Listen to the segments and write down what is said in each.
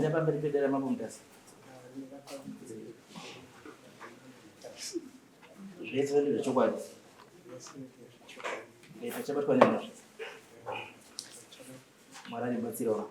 Mira pamberi pedera mambo Mutasa. Zvese ndezvechokwadi. Pachabatwa nemhosva. Mwari andibatsirawo.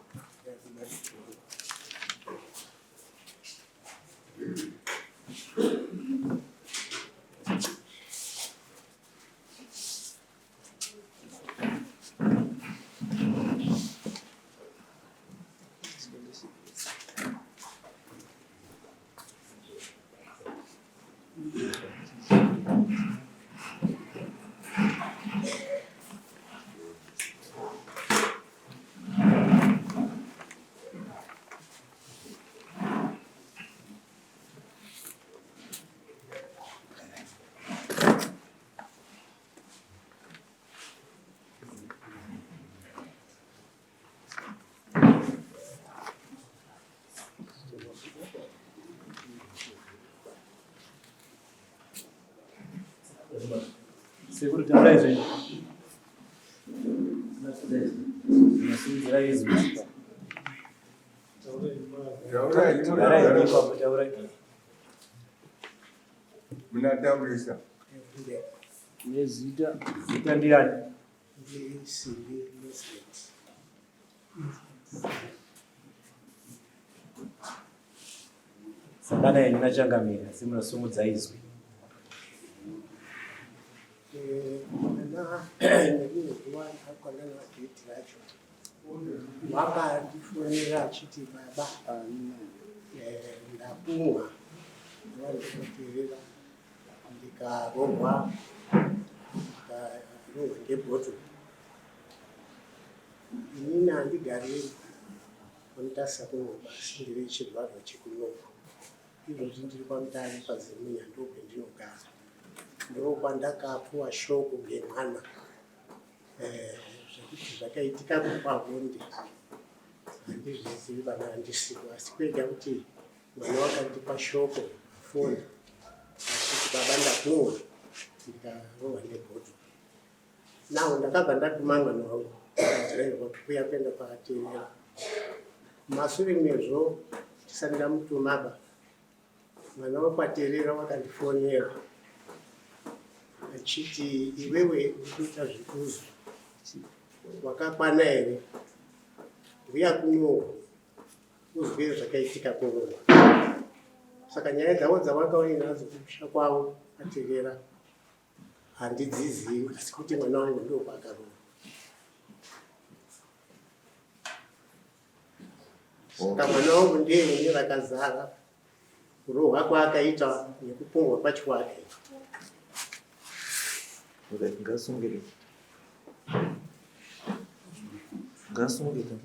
Sekuru taurai zvenyu. Masimudzira izwi. Taurai ipapo taurai. Munataurisa. Nezita. Zita ndiani? Ndisimbi Leslet. Sangana yenyu nachangamire asi munosumudza izwi. Mwana nerimwe zuva ndakakwana gedhi racho wakandifonera achiti baba eh, ndapumwa ndinoteerera ndikarohwa ndikarohwa ngebhotoro inini handigari kwamutasa kuno asi ndiri chizvarwa chekunoko izvozvi ndiri kwamutare pazimunya ndokwendinogara ndokwandakapuwa shoko ngemwana eh, zvekuti zvakaitika kukwahonde handizvizivi vana handisipo asi kwega kuti Mwana wakandipa shoko pafoni achiti baba ndakuwa ndikarohwa nebhodho. Now ndakabva ndatuma mwana wangu driver kuya kuenda kwaateerera. Masure mezvo tisati ndamutuma ba mwana wekwaterera wakandifonera achiti iwewe uri kuita zvekuzo wakakwana here huya kuno uzwe zvakaitika kuRoma. Saka nyaya dzavo dzavakauya nadzo kumusha kwavo atevera handidzizivi asi kuti mwana wangu ndokwakarova. Saka mwana wangu ndiye une rakazara kurohwa kwaakaita nekupungwa kwacho kwaakaita. Ngasungire. Ngasungire.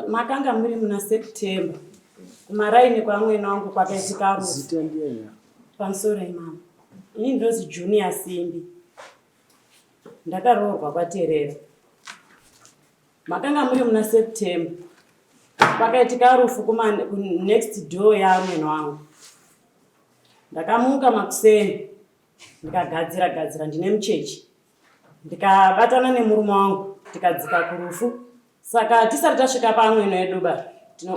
Makanga muri muna September kumaraini kwamwene wangu kwakaitika rufu. Pamusoro imama. Ini ndozi Junior Simbi. Ndakaroorwa kwaTerera. Makanga muri muna September. Kwakaitika rufu kuma next door yaamwene wangu. Ndakamuka makuseni ndikagadzira gadzira ndine muchechi ndikabatana nemurume wangu tikadzika kurufu saka tisati tasvika pamweno edu ba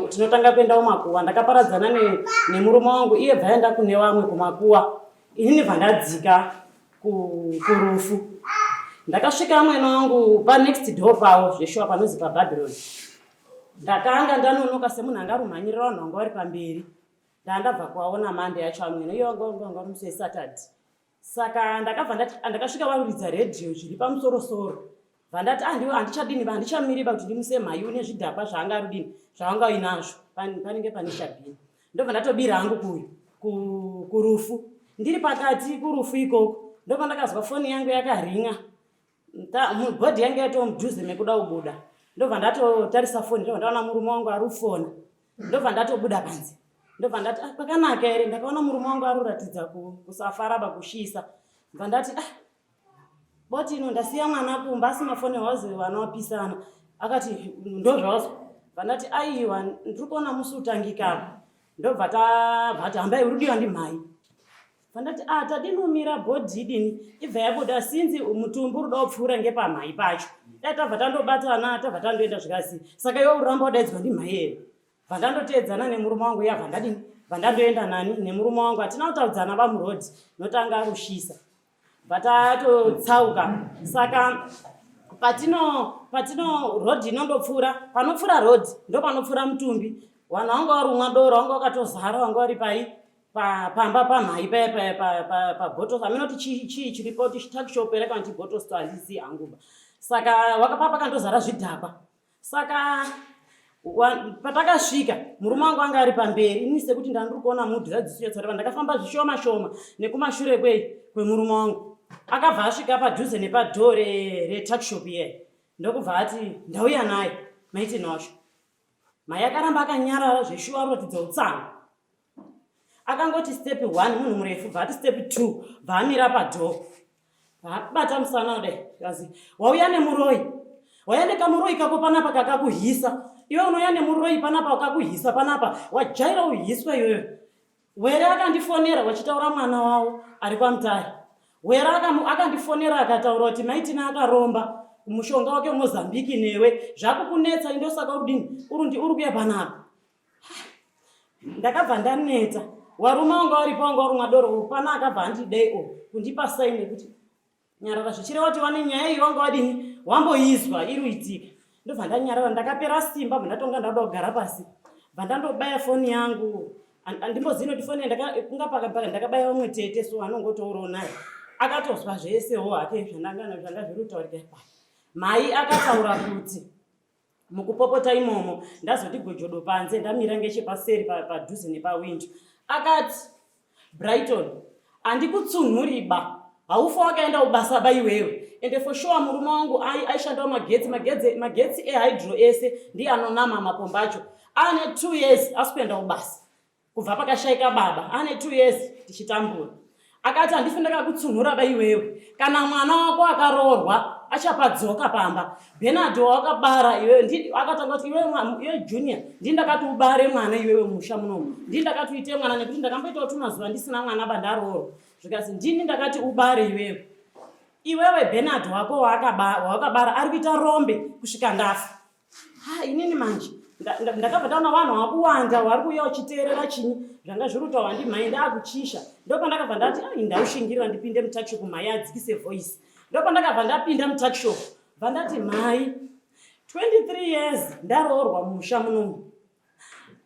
tinotanga kuenda kumakuwa ndakaparadzana nemurume wangu iye bva aenda kune vamwe kumakuwa inini bva ndadzika kurufu ndakasvika mwena wangu panext door pavo zveshuwa panozi pabhabhironi ndakanga ndanonoka semunhu anga rumhanyirira vanhu vanga vari pamberi ndandabva kuvaona mande yacho amwene iyo anga anga musi wesaturday saka ndakabva ndati ndakasvika varuridza redhiyo zviri pamusoro soro vandati ah, ndiwo handichadini handichamiriba kuti ndimuse mhayi une zvidhakwa zvaanga arudini zvaanga uinazvo panenge pane shabhini ndobva ndatobira hangu kuyu kurufu ndiri pakati kurufu ikoko ndobva ndakazwa foni yangu yakaringa bhodhi yange yatoo mudhuze mekuda kubuda ndobva ndatotarisa foni ndobva ndaona murume wangu ari kufona ndobva ndatobuda panze ndobva ndati ah, kwakanaka here ndakaona murume wangu ari kuratidza kusafara pakushisa bva ndati ah, boti ino ndasiya mwana kumba asi mafoni wazi vana wapisana akati ndozvawazwa bva ndati aiwa ndiri kuona musi utangika apa ndobva tabva ti hambai uri kudiwa ndimhai. Vandati ah tadinumira bhodhi idini ibva yabuda sinzi mutumbi uri kuda kupfuura ngepamhai pacho. Dai tabva tandobatana tabva tandoenda zvikasi. Saka iwe uramba wadaidzwa ndimhai here? Bvandandoteedzana nemurume wangu iya bvandadini bvandandoenda nani nemurume wangu hatina kutaudzana bamuroad notanga arushisa bvatatotsauka saka patino patino road inondopfuura panopfuura road ndopanopfuura mutumbi vanhu vanga varumwa doro vanga vakatozara vanga vari pai pamba pamhai paya paya pabottle hameno kuti chii chiripo kuti tuckshop here kana kuti bottle store handizivi hanguba saka wakapa pakandozara zvidhakwa saka patakasvika murume wangu anga ari pamberi ini sekuti ndandiri kuona mudhu dzadzisuyatsoreva ndakafamba zvishoma shoma nekumashure kwei kwemurume wangu akabva asvika padhuze nepadhoo retuckshop iye ndokubva ati ndauya naye maitini wacho mai akaramba akanyarara zveshuwa aroratidza utsango akangoti step one munhu murefu bva ati step two bva amira padhoo bata musana kudai kazi wauya nemuroyi wauya nekamuroyi kako panapa kakakuhisa iwe unouya nemuroyi panapa wakakuhisa panapa wajaira uhiswa iwewe were akandifonera wachitaura mwana wavo ari kwamutare were akandifonera akataura kuti maitina akaromba mushonga wake mozambiki newe zvakukunetsa indosaka urudini uri kuya panapa ndakabva ndaneta warume wanga waripo wanga warumwa doro pana akabva andidei o kundipa saini yekuti nyarara zvichireva kuti wane nyaya iyi wanga wadini wamboizwa iri kuitika ndobva ndanyarara ndakapera simba bva ndatonga ndauda kugara pasi bva ndandobaya foni yangu andimbozivi noti foni kunga pakapaka ndakabaya vamwe tete so anongotourawo naye akatozwa zvesewo hake zvandanga zvanga zviri kutaurika ipapo mai akataura kuti mukupopota imomo ndazoti gojodo panze ndamira ngechepaseri padhuze nepawindo akati Brighton handikutsunhuriba haufa wakaenda kubasa ba iwewe ende for sure murume wangu aishandawo magetsi magetsi magetsi ehydro ese ndiye anonama mapomba acho ane two years asi kuenda kubasa kubva pakashaika baba ane two years tichitambura akati handifi ndakakutsunhura ba iwewe kana mwana wako akaroorwa achapadzoka pamba benard wawakabara iwewe akatanga kuti iwewe iwe junior ndii ndakati ubare mwana iwewe musha munomu ndii ndakati uite mwana nekuti ndakamboitawo tumazuva ndisina mwana bandaroorwa zvikasi ndini ndakati ubare iwewe iwewe benard wako wawakabara ari kuita rombe kusvika ndafa ha inini manje ndakabva ndaona vanhu vakuwanda vari kuuya uchiteerera chinyi zvanga zviri kutaurwa ndimhai ndaakuchisha ndopandakabva ndati ai ndaushingirira ndipinde mutakshop mhai adzikise voice ndopandakabva ndapinda mutakshop bva ndati mhai 23 years ndaroorwa musha munomu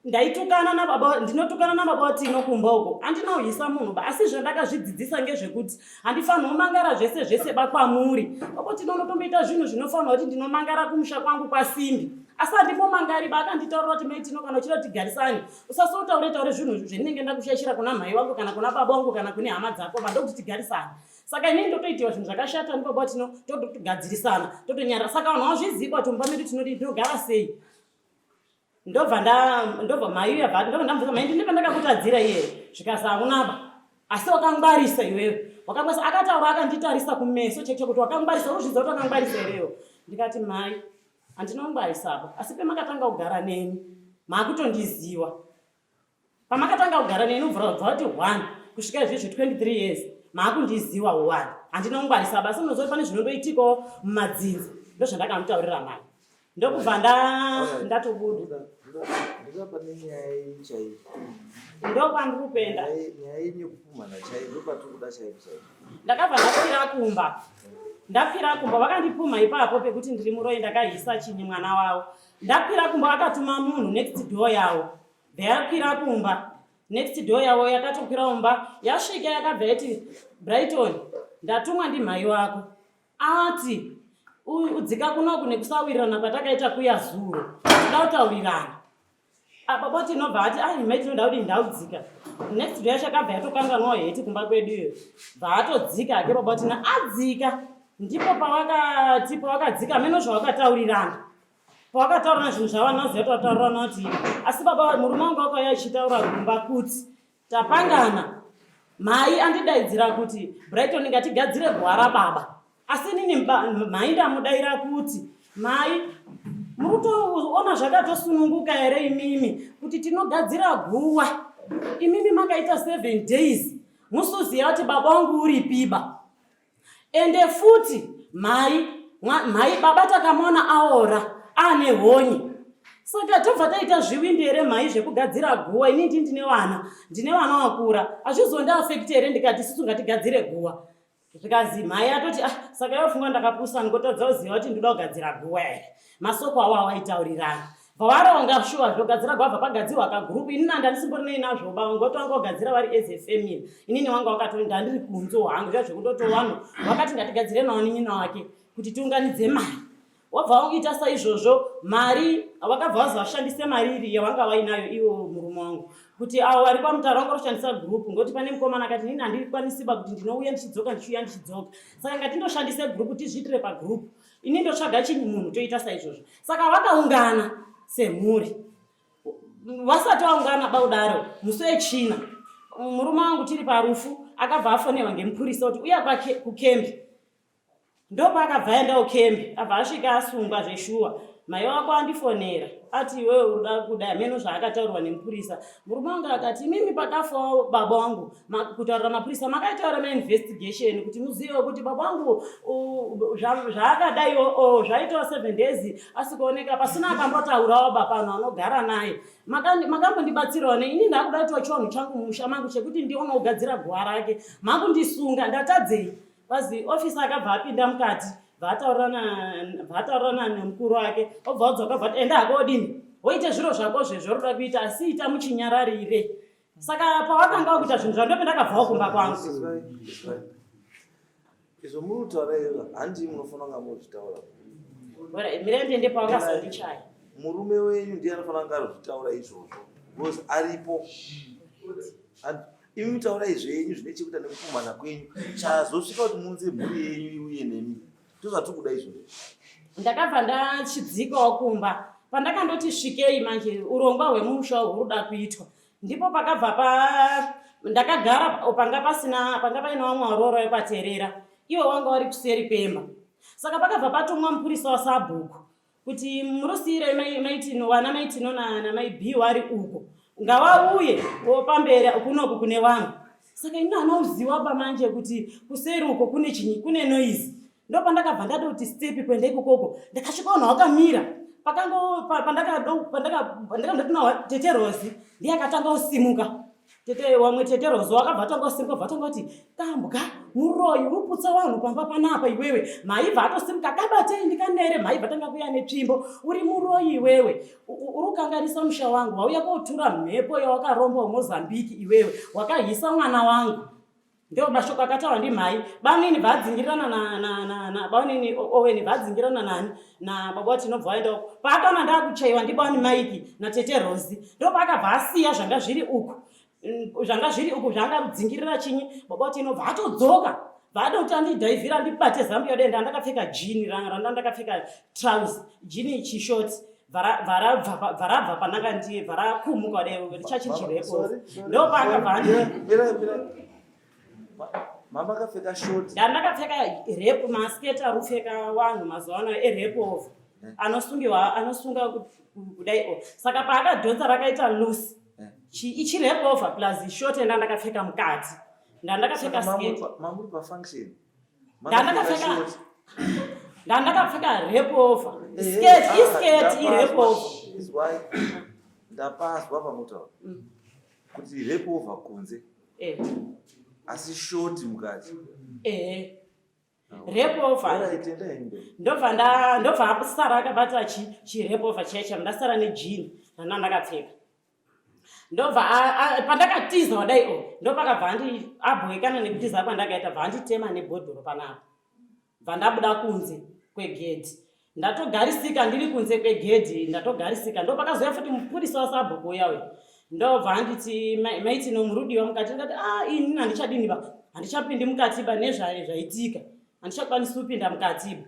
ndaitukana nababa ndinotukana nababa watino kumba uko andina kuhisa munhu ba asi zvandakazvidzidzisa ngezvekuti handifanirwa kumangara zvese zvese ba kwamuri baba tino unotomboita zvinhu zvinofanirwa kuti ndinomangara kumusha kwangu kwasimbi asi handimbomangari ba akanditaurira kuti mai tino kana uchida kuti tigarisane usasotaure taure zvinhu zvendinenge ndakushaishira kuna mhai wangu kana kuna baba wangu kana kune hama dzako ba ndokuti tigarisane saka inini ndotoitiwa zvinhu zvakashata ndibaba tino totogadzirisana totonyara saka vanhu vazviziva kuti mumba medu tinodii tinogara sei ndobva nda ndobva mai uya bva ndobva ndamubvunza mai ndine pandakakutadzira iye zvikasi haunaba asi wakangwarisa iwewe wakangwarisa akataura akanditarisa kumeso cheke kuti wakangwarisa urikuzvidza kuti wakangwarisa iwewe ndikati mai handinongwarisaba asi pemakatanga kugara neni makutondiziwa pamakatanga kugara neni ubvura kubva kuti one kusvika izvezvi 23 years maakundiziwa one handina kungwarisa basi munoziva pane zvinondoitikawo mumadzinza ndozvandakamutaurira mai ndokubva ndatobuda pane nyaya yenyu chaiyo ndokwandiri kupenda nyaya yenyu yekupumhana chaiyo ndopatiri kuda chaipo chaipo ndakabva ndakwira kumba ndakwira kumba vakandipumha ipapo pekuti ndiri muroyi ndakahisa chinyi mwana wavo ndakwira kumba akatuma munhu next door yavo Yakwira kumba next door yavo yakatokwira kumba yasvika yakabva yati Brighton ndatumwa ndimhai wako ati udzika kunoku nekusawirirana kwatakaita kuya zuro toda kutaurirana apa boti inobva ati ai mai tinoda kuti ndaudzika next door yacho yakabva yatokanganwawo heti kumba kwedu iyo bva atodzika hake baba tina adzika ndipo pawakati pawakadzika meno zvawakataurirana pawakataurana zvinhu zvavanoziva tataurana kuti asi baba murume wangu wakauya achitaura kumba kuti tapangana mhai andidaidzira kuti Brighton ngatigadzire gwara baba asi inini mhai ndamudaira kuti mhai muri kutoona zvakatosununguka here imimi kuti tinogadzira guwa imimi makaita seven days Musuziva kuti baba wangu uripiba. Ende futi mhai mhai baba takamuona aora aane honye. Saka tobva taita zviwindi here mhai zvekugadzira guwa ini ndi ndine vana ndine vana vakura hazvizondiafekti here ndikati isusu ngatigadzire guwa zvikazi mhai atoti ah saka yofunga ndakapusa ndikotadza kuziva kuti ndinoda kugadzira guwa here masoko awo awaitaurirana Vawaronga shuwa zvogadzira gwabva pagadzirwa kagroup ini nanda ndisimborinei nazvo ba ngoti wanga wagadzira vari as a family inini wanga wakati ndandiri kunzo hangu zviya zvekundotowano wakati ngatigadzire nawo nin'ina wake kuti tiunganidze mari wabva wakuita saizvozvo mari wakabva wazi vashandise mari iri yawanga wainayo iwo murume wangu kuti avo vari kwamutaro vanga kushandisa group ngokuti pane mukomana akati inini handikwanisiba kuti ndinouya ndichidzoka ndichiuya ndichidzoka saka ngatindoshandise group tizviitire pagroup ini ndotsvaga chinyi munhu toita saizvozvo saka vakaungana semhuri vasati vaungana baudaro musi wechina murume wangu tiri parufu akabva afonerwa ngemupurisa kuti uya kukembi ndopaakabva aendawo kembi abva asvika asungwa zveshuwa mai wako andifonera ati iwewe uruda kudai hameno zvaakataurwa nemupurisa Murume wangu akati imimi pakafawo baba wangu kutaurira mapurisa makaitaura mainvestigation kuti muzivewo kuti baba wangu zvaakadaiwo zvaitawo seven days asi kuoneka pasina akambotaurawo bapano anogara naye makambondibatsirawo nei ini ndakuda kutiwa chiwanhu changu mumusha mangu chekuti ndione kugadzira guva rake makundisunga ndatadzei Kwazi officer akabva apinda mukati bvaataurirana nemukuru wake obva wadzoka bva enda hako odini woite zviro zvako zvezvo roda kuita asi ita muchinyararire saka pawakanga wakuita zvinhu zvandope ndakabvawo kumba kwangu izvo muri kutaura izvo handii munofanira kunga muzvitaura mira ndiende pawakazondichaya murume wenyu ndiye anofanira kunga arikuzvitaura izvozvo because aripo Imi taurai zvenyu zvine chekuita nekupumhana kwenyu chazosvika kuti muunze mhuri yenyu iuye nemi ndozvatiri kuda izvozvo. Ndakabva ndachidzikawo kumba pandakandoti svikei manje urongwa hwemusha huruda kuitwa ndipo pakabva pa ndakagara panga pasina panga paine vamwe varoora vekwaterera ivo wanga wari kuseri kwemba saka pakabva patumwa mupurisa wasabhuku kuti murusiyire maitino wana maitino namai b wari uko ngawauye pamberi kunoku kune vanhu saka ini anouziwa pamanje kuti kuseri uko kune chinyi kune noise ndopandakabva ndada kuti step kuenda ikokoko ndakasvika vanhu wakamira pakango pandakandotinawa tete rosi ndiye akatanga kusimuka Tete wamwe tete Rozo wakabva atanga kusimuka bva atanga kuti kambwa muroyi uri kuputsa vanhu pamba panapa iwewe maibva atosimuka kabatei ndikanere maibva atanga kuya netsvimbo uri muroyi iwewe uri kukanganisa musha wangu wauya kotura mhepo yawakaromba wemozambiki iwewe wakahisa mwana wangu Ndiwo mashoko akataurwa ndimhai banini bvadzingirirana nabanini Owen bvadzingirana nani nababa vati tinobva vaenda uko paakaona ndakuchaiwa ndibani Mike natete Rosi ndopaakabva asiya zvanga zviri uku zvanga zviri uku zvanga kudzingirira chinyi baba vati inobva atodzoka vaada kuti andidhaivhira andibate zambia denda ndakapfeka jini randa ndakapfeka trouse jini chishoti bvarabva pandanga ndiye bvarakumuka richachichirepo ndopaakabva mama akapfeka short ndandakapfeka rep masketi ari kupfeka wanhu mazuva ano erep over eh. anosungiwa anosunga kudai o saka paakadhonza rakaita loose eh. ichi rep over plus short ndandakapfeka mukati ndandakapfeka sketi mamuri pafunction ndandakapfeka ndandakapfeka repover eh, skirt ah, iskirt irepover izwai ndapazwa pamutaura mm. kuti repover kunze eh. asi short mukati eh. repover ndobva ndobva asara akabata chirepover chiya chiya ndasara nejini randa ndakapfeka ndobva pandakatiza wadai o ndopakabva andi abhoekana nekutiza kwandakaita bva anditema nebhodhoro panapa bva ndabuda kunze kwegedhi ndatogarisika ndiri kunze kwegedhi ndatogarisika ndopakazouya futi mupurisa wasabhuku uya uya ndobva anditi maiti nomurudiwa mukati ndikati a ah, ini handichadini ba handichapindi mukati ba nezvaitika handichakwanisi kupinda mukati ba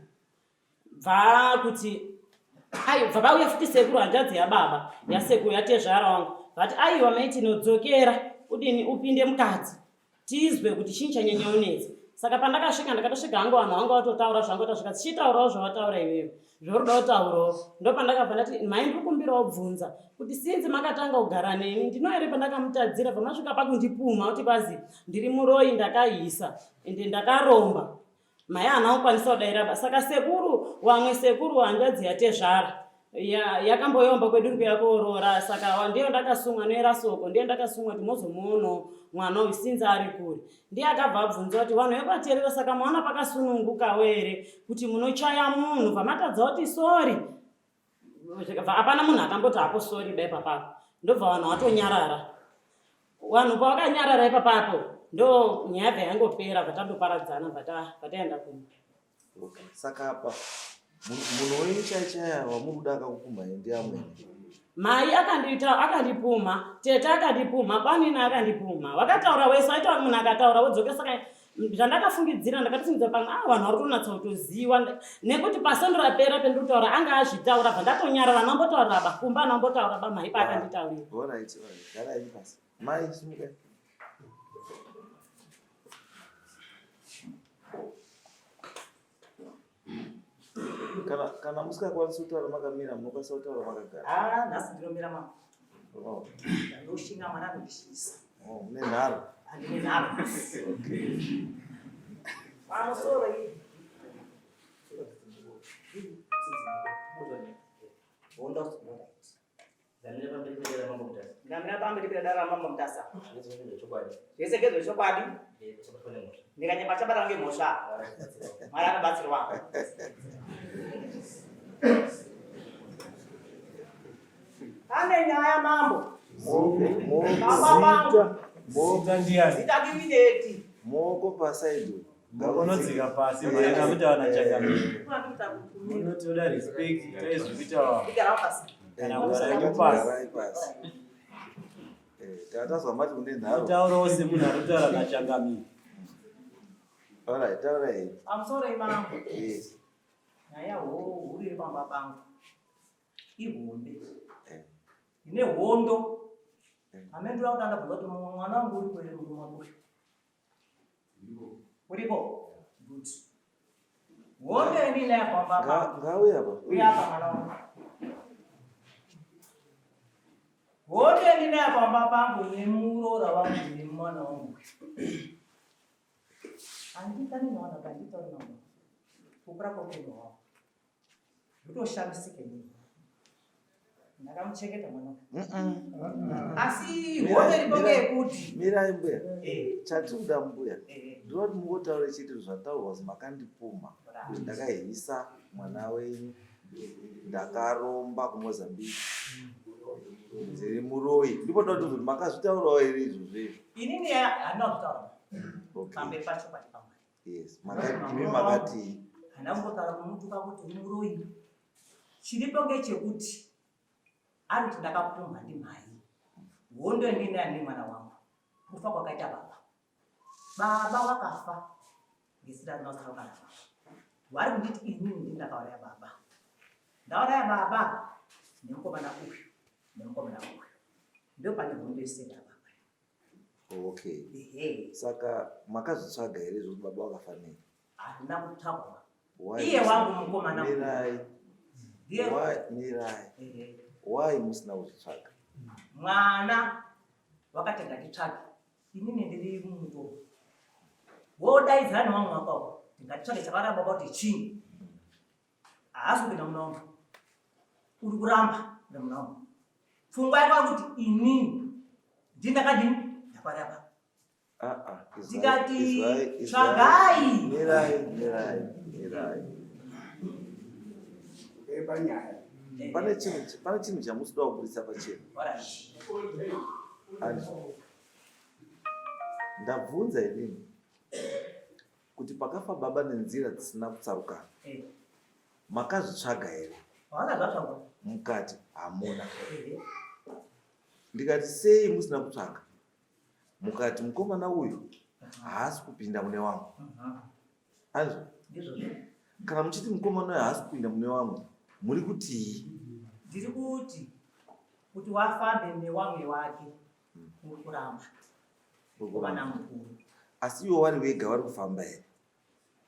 bva kuti ayi bva vauya futi sekuru hanzvadzi yababa yasekuru yatezvara wangu vati aiwa mai tinodzokera udini upinde mukati tizwe kuti chii chanyanya unetsa Saka pandakasvika ndakatosvika hangu vanhu vanga vatotaura zvangu tasvika tichitaurawo zvavataura iwewe zvauri kutaurawo. Ndopandakabva ndati mhai ndiri kumbirawo bvunza kuti sinzi makatanga kugara neni ndino here pandakamutadzira pamasvika pakundipumha kuti kwazi ndiri muroyi ndakaisa ende ndakaromba. Mhai haana kukwanisa kudaira ba. Saka sekuru wamwe sekuru hanzvadzi yatezvara yakamboyomba kwedu iri kuya kooroora saka ndiyo ndakasumwa noera soko ndiyo ndakasumwa kuti mozomuonawo mwana uyu sinzi ari kure. Ndiye akabva abvunza kuti vanhu vekwaterera saka maona pakasunungukawo here kuti munochaya munhu pamatadza kuti sori hapana munhu akamboti hapo sori dai papapo ndobva vanhu vatonyarara vanhu pavakanyarara ipapapo ndo nyaya bva yangopera bvatandoparadzana bvataenda kumba. Okay. Saka apa munhu wenyu chai chaya wamuri kuda akakupumhai ndiamwene? Mai akandiita akandipumha, tete akandipumha, kwanina akandipumha. Vakataura wese aita munhu akataura wodzoka saka zvandakafungidzira ndakatofungidzira pamwe ah vanhu vari kutonatsa kutoziwa nekuti pasondo rapera pendiri kutaura anga azvitaura bva ndatonyarara anambotaurira ba kumba anambotaura ba mhai paakanditaurira. Alright, alright. Garai pasi. Mai simukai. Kana kana musingakwanisi kutaura makamira munokwanisa kutaura makagara. Ah, nhasi ndinomira mama. Oh. Ndoshinga mwana anondishisa. Oh, mune nharo. Handine nharo. Okay. Pamusoro iyi. Honda Ndamira pamberi pedare ramambo Mutasa. Ndamira pamberi pedare ramambo Mutasa. Zvese ngezvechokwadi. Zvese ngezvechokwadi. Usabatwa nemhosva. Ndikanyepa chabatwa ngemhosva. Mwari anobatsirwa. Pane nyaya mambo. Baba vangu. Zita ndiani? Zita ndiWineti. Moko pasaidi. Unodzika pasi mhai kakuti vana changamire. Munotoda respect taizvikuita kana kugara pasi. Pasi. Tazwa mati mune nharo. Taurawo semunhu ari kutaura nachangamire. Alright, taurai. Pamusoro imambo. Yes. Nyaya huru iri pamba pangu. Ihombe. Ine hondo. Amene ndinoda kuti andabvunza kuti mwana wangu uri kwere murume wako uyu. Uriko? Good. Hondo ini naye pamba pangu. Ngauye apa. Uya apa mwana wangu. Hondo ini naye pamba pangu nemuroora wangu nemwana wangu. Handitani nawana kanditauri navo. Kukura kweupenyu hwavo. Zvotoshamisika inini. Ndakamuchengeta mwana uyu. Asi hondo iripo ngeyekuti Mirai mbuya. Chatinoda mbuya. Ndinoda kuti mungotaura chete zvataurwa kuti makandipumha kuti ndakahisa mwana wenyu ndakaromba kuMozambique. Ndiri muroyi. Ndipo ndoda kuti makazvitaurawo here izvozvo izvo? Inini handina kuzvitaura. Okay. Pamberi pacho pati pamwe. Yes. Makati imi makati Handina kumbotaura kumutuka kuti uri muroyi. Chiripo ngechekuti ari kuti ndakapumha ndimhai. Hondo ndinayo nemwana wangu. Kufa kwakaita baba. Baba vakafa ngesida rinotsarukana. Vari kunditi inini ndini ndakauraya baba. Ndauraya baba nemukomana uyu nemukomana uyu. Ndo pane hondo yese baba. Okay. Ehe. Saka makazvitsvaga here zvekuti baba vakafa nei? Handina kutsvagwa. Why Iye wangu mukomana uyu. Mirai. Ndiye. Why mirai. Ehe. Why musina kuzvitsvaga? Mwana wakati ngatitsvage. Inini ndiri mutoro. Wodaidzana nevamwe vako. Ngatitsvage chakauraya baba kuti chii? Haasi kupinda muna wangu. Uri kuramba kupinda muna wangu. Pfungwa yako kuti inini ndini ndakadini ndakauraya baba. Ndikati tsvagai. Mirai, mirai, mirai. Pane chinhu pane chinhu chamusida kuburitsa pachena. Ani. Ndabvunza inini kuti pakafa baba nenzira dzisina kutsarukana. Makazvitsvaga here? Wakazvatsvaga. Mukati hamuna. Ndikati sei musina kutsvaga? Mukati mukomana uyu haasi kupinda mune wangu. Anzwa? Ndizvozvo. Kana muchiti mukomana uyu haasi kupinda mune wangu, muri kutii? Ndiri kuti kuti wafambe newamwe wake uri kuramba. Mukomana mukuru. Asi iwo vari wega vari kufamba here?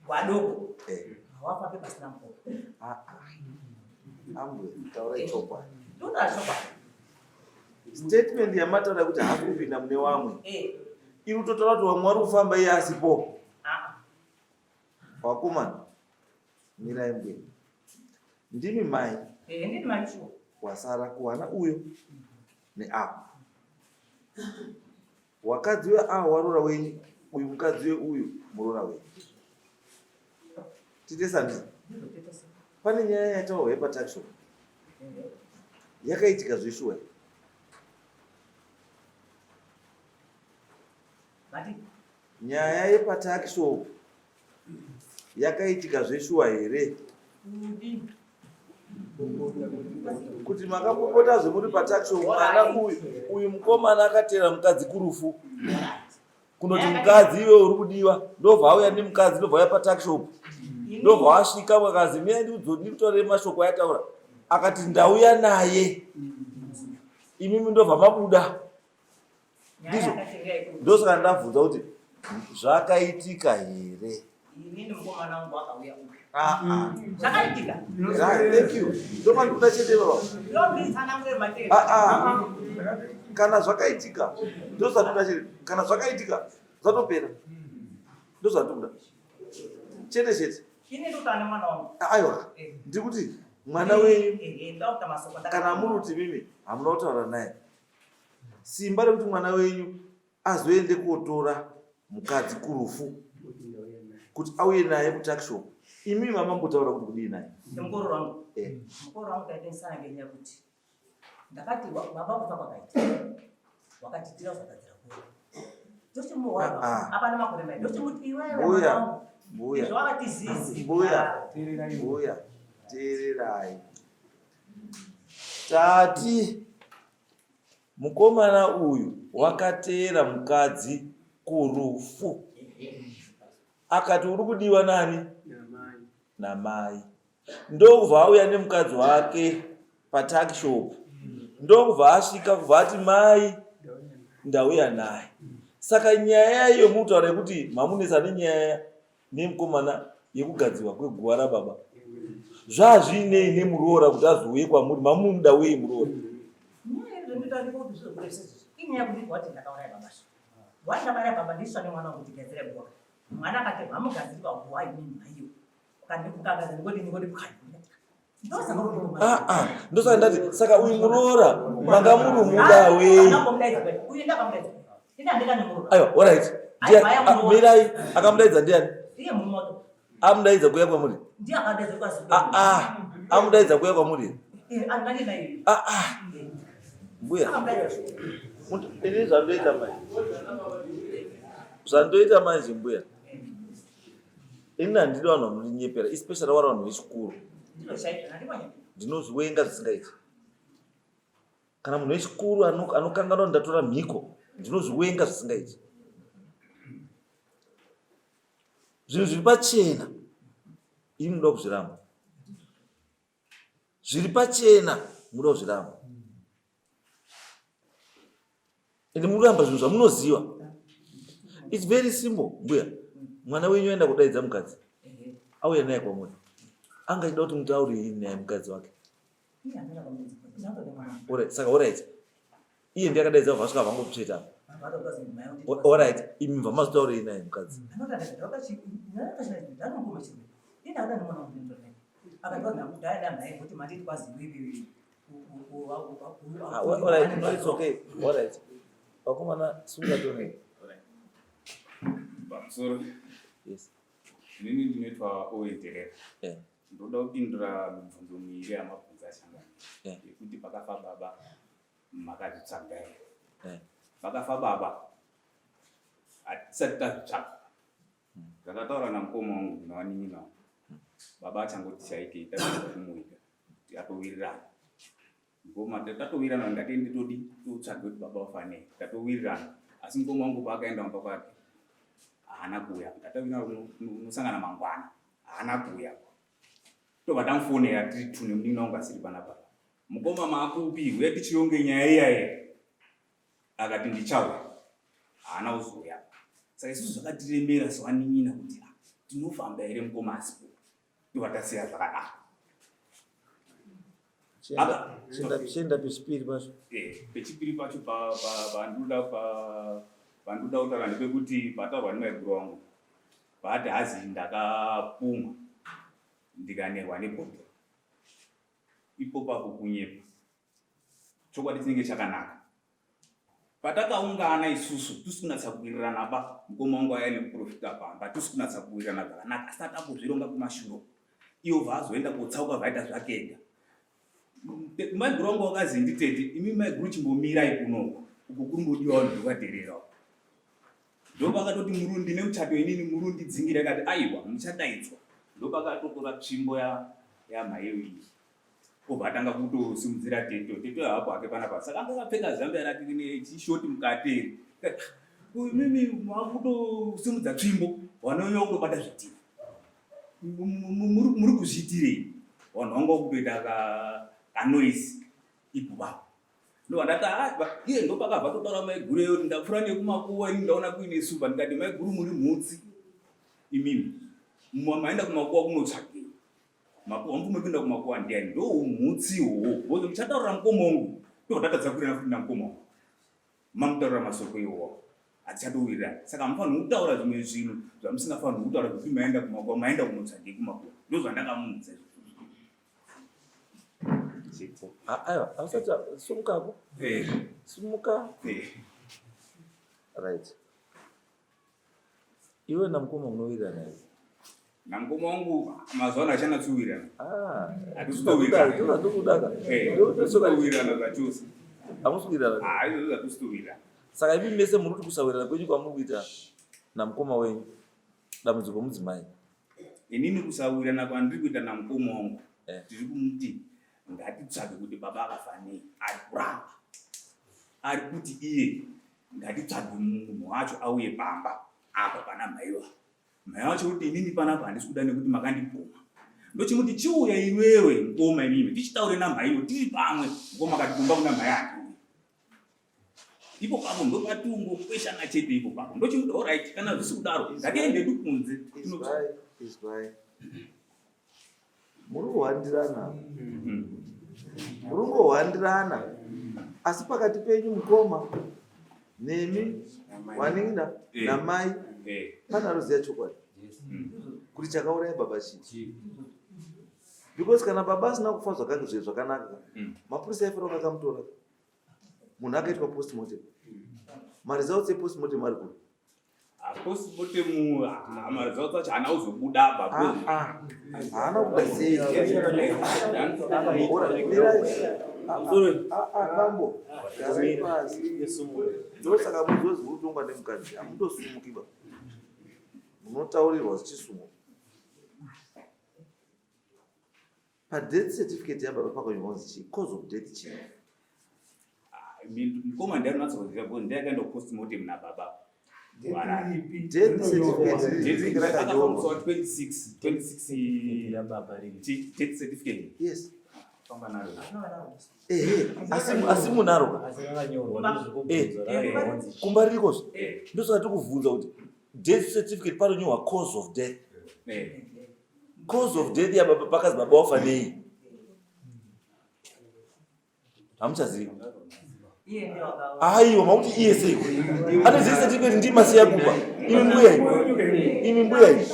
Wadoko. Eh. Hawafambe pasina mukuru. Ah, ah. Ambuya, taurai chokwadi. Ndoda chokwadi. Statement yamataura kuti haasi kupinda mune wamwe. Eh. Iri kutotaura kuti wamwe wari kufamba iye asipo. Ah. Vakomana, mirai mbuya. Ndimi mai. Eh, ndini mai shuwa. Wasara kuwana uyo neapo. Wakadzi uyo ah waroora wenyu uyu mukadzi uyo uyu muroora wenyu. Tite sandisa. Pane nyaya yataurwa yepatuckshop. Yakaitika zveshuwa. Nyaya yepatuckshop yakaitika zveshuwa here? Kuti makapopota zvemuri patuckshop mwana uyu uyu mukomana akateera mukadzi kurufu. Kunoti mukadzi iwe uri kudiwa ndobva auya nemukadzi ndobva auya patuckshop. Ndobva wasvika vakazi mirai ndikutaurire mashoko ayataura. Akati ndauya naye. Imimi ndobva mabuda. Ndizvo ndosaka ndabvunza kuti zvakaitika here? Inini mukomana wangu akauya uyu. Ah, ah. Zvakaitika. Thank you. Ndopandikuda chete baba. Ndonditsanangure matendo. Ah, ah. Kana zvakaitika ndozvandikuda chete. Kana zvakaitika zvatopera. Ndozvandikuda. Chete chete. Ini ndikutaura nemwana wangu. Aiwa. Eh. Ndikuti mwana wenyu Eh, eh, ndakuta masoko kana muri kuti mimi hamuna kutaura naye. Simba rekuti mwana wenyu azoende kotora mukadzi kurufu kuti auye naye kutuckshop imi mamambotaura kuti kudii naye? Mukoro wangu. Eh. Mukoro wangu taitensana ngenyaya kuti ndakati baba kufa kwakaita wakati tira uzogadzira kuro ndochimuhwa Ah, ah. apana makore mai ndochimuti iwewe Mbuya, mwana wangu mbuya. izvo wakati zizi Mbuya, mbuya, teererai. Tati mukomana uyu wakateera mukadzi kurufu. Akati uri kudiwa nani? Namai. Ndokubva auya nemukadzi wake patuckshop. Ndokubva asvika kubva ati mai ndauya naye. Saka nyaya iyo mutaura yekuti mamunetsa nenyaya nemukomana yekugadzirwa kweguva rababa zvazvinei nemuroora kuti azouye kwamuri mamunoda wei muroora? Ah, ah, ndosaka ndati saka uyu muroora manga muri muda wei? Aiwa, alright. Mirai, akamudaidza ndiani? Amudaidza kuuya kwamuri? Ah, ah, amudaidza kuuya kwamuri? Ah, ah. Mbuya. Ini zvandoita manje. Zvandoita manje mbuya. Ini handidi vanhu vanondinyepera, especially vari vanhu vechikuru. Ndinozviwenga zvisingaiti. Kana munhu wechikuru anokanganwa ndatora mhiko, ndinozviwenga zvisingaiti. Zvinhu zviri pachena, ini munoda kuzviramba. Zviri pachena, munoda kuzviramba. Ende muramba zvinhu zvamunoziva. It's very simple, mbuya. Mwana wenyu aenda kudaidza mukadzi. Auya naye kwamuri. Anga achida kuti mutaure naye mukadzi wake. Alright, saka alright. Iye ndiye akadaidza vasvika vangotsveta. Alright, imi mva mazotaurei naye mukadzi. Alright, no, it's okay. Alright. Vakomana sunga tone. Pamusoro. Yes. Inini ndinoitwa Owen Terera. Yeah. Ndoda kupindura mibvunzo miiri yamabvunza ashangana. Yeah. Yekuti pakafa baba makazvitsvaga here? Yeah. Pakafa baba hatisati tazvitsvaga. Ndakataura namukoma wangu nevanin'ina vangu. Baba achangoti shaikei tapedza kumuviga kuti atowirirana. Mukoma tatowirirana ngatiende todi totsvage kuti baba vafa nei. Tatowirirana asi mukoma wangu paakaenda kumba kwake haana kuuya. Tatowirirana unosangana mangwana haana kuuya. Tobva tamufonera tiri two nemunin'ina wangu asiri panapa. Mukoma maakupi uya tichironge nyaya iya iya. Akati ndichauya. Haana kuzouya. Saka isusu zvakatiremera sevanin'ina kuti ah, Tinofamba here mukoma asipo? Tobva tasiya zvakadaro. Chienda pechipiri pacho. Eh, pechipiri pacho pandoda pandoda kutaura ndepekuti pataurwa nemaiguru wangu paati hazi ndakapumwa ndikanerwa nebhodhoro ipo papo kunyepa chokwadi chinenge chakanaka Patakaungana isusu tisi kunatsa kuwirirana ba mukoma wangu aya nekuprofita pamba tisi kunatsa kuwirirana zvakanaka asi tatambozvironga kumashuro iwo vaazoenda kotsauka vaita zvake ega maiguru wangu wakazi nditete imi maiguru chimbomirai kunoku uku kurumbodiwa vanhu vekaterera ndopakatoti murundi nemuchato inini murundi dzingira akati aiwa muchadaidzwa ndopakatotora tsvimbo yamhaiyo iyi obva atanga kutosimudzira teto teto hapo hake panapa saka anga akapfeka zambia rake nechishoti mukati iri mimi makutosimudza tsvimbo vanouya kutobata zvidhina muri kuzviitirei vanhu vanga kutoita kanoise ipo vapo ndobva ndati ah, iye ndopakabva totaura maiguru eyo ndapfuura nekumakuwa ini ndaona kuine supa ndikati maiguru muri mhutsi imimi maenda kumakuwa kunotsvagei Makuwa mvume kuenda kumakuwa ndiani ndo umhutsi iwowo because muchataurira mukoma wangu ndobva tatadza kuwirirana futi namukoma wangu mamutaurira masoko iwowo hatichatowirirana saka hamufanirwi kutaura zvimwe zvinhu zvamusingafanirwi kutaura zvekuti maenda kumakuwa maenda kunotsvagei kumakuwa ndo zvandakamuudza izvozvo. Ah, aiwa hausati sumukako Eh, sumuka eh. Right, iwe namukoma munowirirana here? Namukoma wangu mazuva ano achanatsuwirirana. Ah, Hatisitowirirana. ndokudaka. Eh, hatisitowirirana zvachose. Hamusi kuwirirana? Ah, izvozvo hatisitowirirana. Saka imi mese muri kuti kusawirirana kwenyu kwamuri kuita namukoma wenyu dambudziko mudzimai? Inini kusawirirana kwandiri kuita namukoma wangu, tiri kumuti ngatitsvage kuti baba akafa nei. Ari kuramba, ari kuti iye ngatitsvage munhu wacho auye pamba apa pana mhaiwa. Mhai wacho kuti inini panapa handisi kuda nekuti makandibvuma. Ndochimuti chiuya iwewe mukoma imimi tichitaure namhaiwo tiri pamwe. Mukoma akati kumba kuna mhai handiuyi. Ipo papo ndopatungokweshana chete ipo papo. Ndochimuti alright, kana zvisi kudaro ngatiendedu kunze. Izwai, izwai, muri kuhwandirana, muri kungohwandirana, asi pakati penyu mukoma nemi wanin'ina namai pane anoziva chokwadi kuti chakauraya baba chii, because kana baba asina kufa zvakange zve zvakanaka, mapurisa aifanira kunge akamutora munhu akaitwa postmortem. Maresults epostmortem ari kuri? Postmortem maresults acho haana kuzobuda ba. Ah, haana kubuda sei? Ora, mirai. Ah, ah, bambo, garai pasi. Ndosaka muzozi muri kutongwa nemukadzi, hamutosumuki ba, munotaurirwa zichisumuka. Padeath certificate yababa pakanyorwa kunzi chii? Cause of death chii? Mukoma ndiye anonatsoziva because ndiye akaenda kupostmortem nababa. Death certificate rinenge rakanyorwa. 26 26 yababa riri death certificate. Yes. Famba naro. Ehe, asi munaro ka? Asi rakanyorwa, ndozvikubvunza, rakanyorwa kunzi chii? Kumba ririko. Ndosaka tikubvunza kuti death certificate panonyorwa cause of death. Cause of death yababa pakazi baba wafa nei? Hamuchazivi? Iye ndiye wakawa. Aiwa, makuti iye seiko ane death certificate? Ndimasiya kumba. Imi mbuya imi, imi mbuya imi,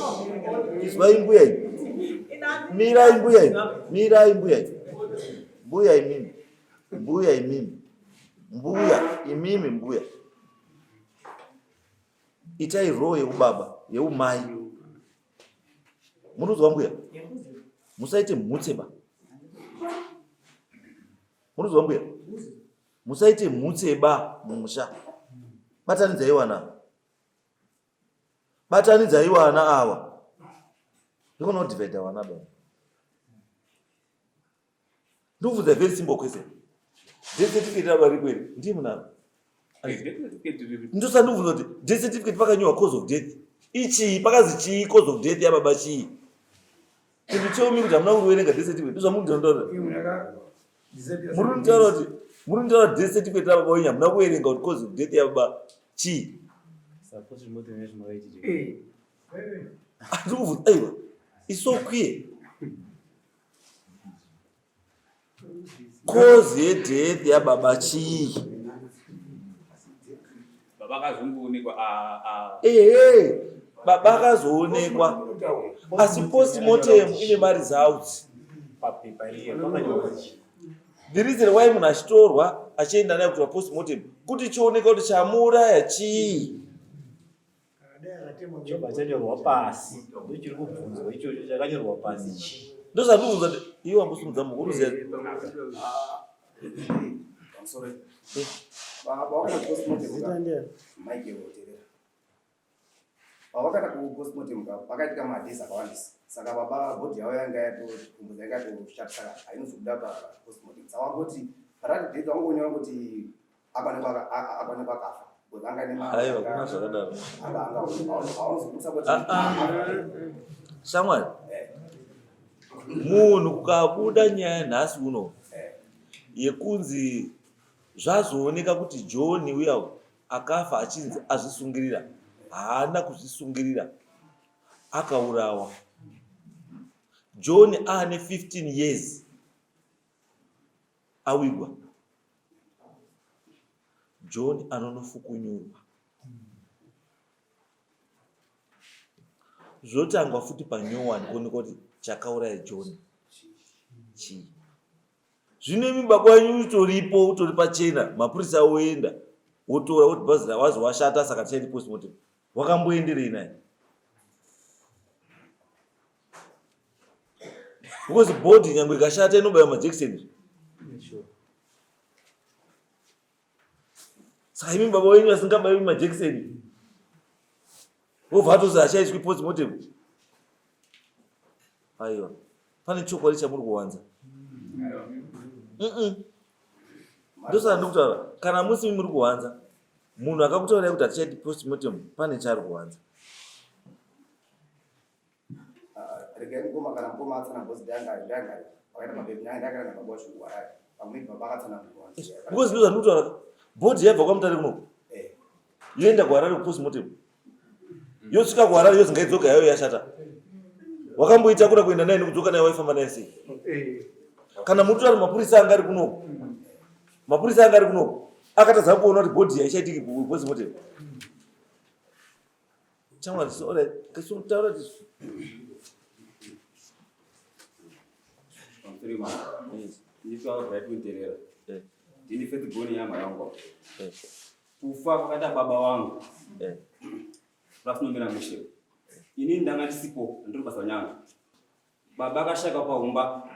izwai mbuya imi, mirai mbuya imi, mirai mbuya imi, mbuya imimi, mbuya imimi, mbuya imimi, mbuya itai roo yeubaba yeumai. Munozwa mbuya? Musaite mhutse ba. Munozwa mbuya? Musaite mhutse ba mumusha. Batanidzai wana, batanidzai wana awa. Ndikona kudivhaidha wana ba. Ndikubvunza very simple question. Death certificate raba riko here? Ndiye munaro? Death certificate riri. Ndosaka ndikubvunza kuti death certificate pakanyorwa cause of death ichii? Pakazi chii cause of death yababa chii? Kuti tell me kuti hamuna kuverenga death certificate, ndozvamuri kutaura. Muri kutaura kuti, muri kutaura death certificate rababa wenyu hamuna kuverenga kuti cause of death yababa chii? Suppose remote nezvimakaiti. Andikubvunza aiwa isokwiye Cause yedeath yababa chii? Baba akazongoonekwa ehe baba akazoonekwa asi postmortem ine maresults. The reason why munhu achitorwa achienda naye kuitwa postmortem kuti chioneka kuti chamuuraya chii. Chobva chanyorwa pasi ndochiri kubvunzwa ichocho chakanyorwa pasi chii? Ndozvandikubvunza kuti iwe wambosimudza muko unoziva Pavakaenda kupostmortem ka pakaitika madays akawandisa saka baba body yavo yanga yatokumbuza yanga yatoshata saka hainozobuda papostmortem saka vangoti parati death vangonyora kuti akaonekwa akaonekwa akafa because anga ane Aiwa, kuna zvakadaro. Ah, ah. Shamwari, munhu kukabuda nyaya nhasi uno yekunzi zvazooneka kuti John uya akafa achinzi azvisungirira, haana kuzvisungirira, akaurawa. John aane 15 years awigwa. John anonofukunyurwa zvotangwa futi panyowani kuonekwa kuti chakauraya John chii. Zvino imi baba wenyu utoripo utori pachena mapurisa oenda wotora woti bhazi rawazi washata saka tichaiti postmortem wakamboenderei naye because body nyangwe ikashata inobaya majekiseni saka imi baba wenyu asingabayiwi majekiseni vobva atozi achaiswi postmortem aiwa pane chokwadi chamuri kuwanza ndosaka ndikutaura kana musi muri kuwanza munhu akakutaurai kuti hatichaiti postmortem pane chaari kuwanza Regai mukoma kana mukoma atsanangura kuti ndanga ndanga vakaita mabebi ndanga ndagara nababa wacho kuHarare pamwe baba akatsanangura because ndozvandiri kutaura bhodhi yabva kwaMutare kunoku eh. yoenda kuHarare kupostmortem yosvika kuHarare yozi ngaidzoka yayo yashata wakamboitakura kuenda naye nekudzoka naye waifamba naye sei eh. kana mutori mapurisa anga ari kunoku mapurisa anga ari kunoku akatadza kuona kuti bhodhi yaichaitiki kupostmortem Chamwari, so alright, taura tisu. Eh. Ndini Faith Goni yama yangu. Eh. Kufa kwakaita baba wangu. Eh. Rasinomira mushe. Ini ndanga ndisipo ndiri basa nyanga. Baba akashaka paumba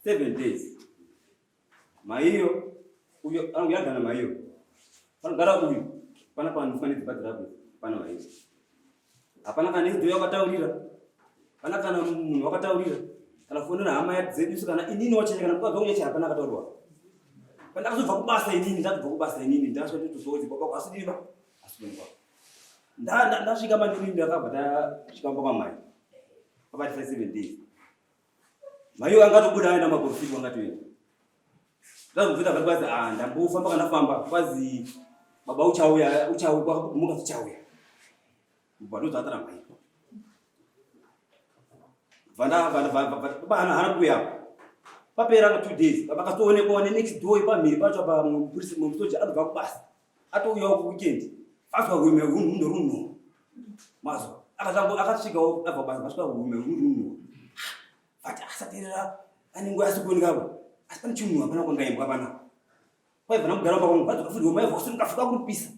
7 days. Maiyo uyo anogara maiyo. Panogara uyu pana panofana dzimba dzirapo pana maiyo. Hapana kana idzo yakataurira. Pana kana munhu wakataurira. Kana fonera hama dzedu kana inini wachacha kana mukadzi wangu yacha hapana akataurwa. Pandakazobva kubasa inini ndakubva kubasa inini ndasvika ndotozodzi baba kwasidiba asi ndasvika mandini ndakabva ndasvika mumba kwamai. Pabati 7 days. Maiyo angatobuda aenda maprofiti wangatoenda. Ndazobvunza vakati kwazi ah ndambofamba kana famba kwazi baba uchauya uchauya kwakumuka uchauya. Baba ndozvatara mai. Vanda vanda baba hana hana kuuya. Papera nga 2 days baba akatoonekwa ne next door pamhiri pacho apa mupurisa musoja anobva kubasa. Atouyawo ku weekend. Azwa hume hunhu runo. Mazwa akazango akasvikawo abva kubasa vasvika hume hunhu runo. Vati asaterera anenge asikuoneka apo. Asi pane chinhu hapana kwangaimbwa pana. Kwaibva namugara mumba kwangu vadzoka futi home yaibva kusimuka futi kwakuripisa.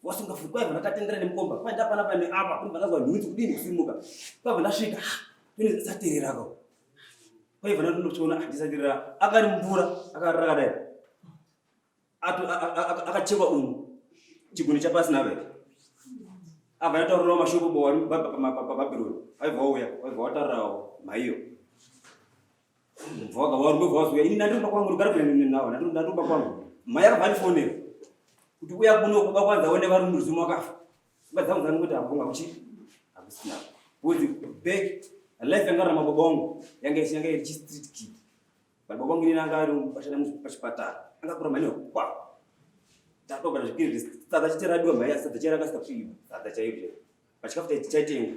Wasimuka futi kwaibva ndatendera nemukomba. Kwai ndapana pane apa kunobva ndazwa nhunzi kudini kusimuka. Kwaibva ndasvika. Tone saterera ko. Kwaibva ndanochiona andisaterera akari mvura akarara kadai. Akachekwa umu chigoni chapasi nave. Abva yataurirawo mashoko paBhabhironi. Waibva wauya, waibva wataurirawo mhaiyo. Varume vazouya ini ndandiri kumba kwangu ndogara kure navo ndandiri kumba kwangu mai akabva andifonera kuti uya kuno kuba kwanza one vari muruzimu wakafa imba dzangu dzangu kuti hakunga kuchi hakusina because back life yanga rama baba wangu yanga yanga iri street kid but baba wangu ini anga ari bashanda pachipatara anga kura mani kwa tatogara zvipiri sadza chete radiwa mai sadza chera kasika kuiba sadza chairo pachikafu chaitenga.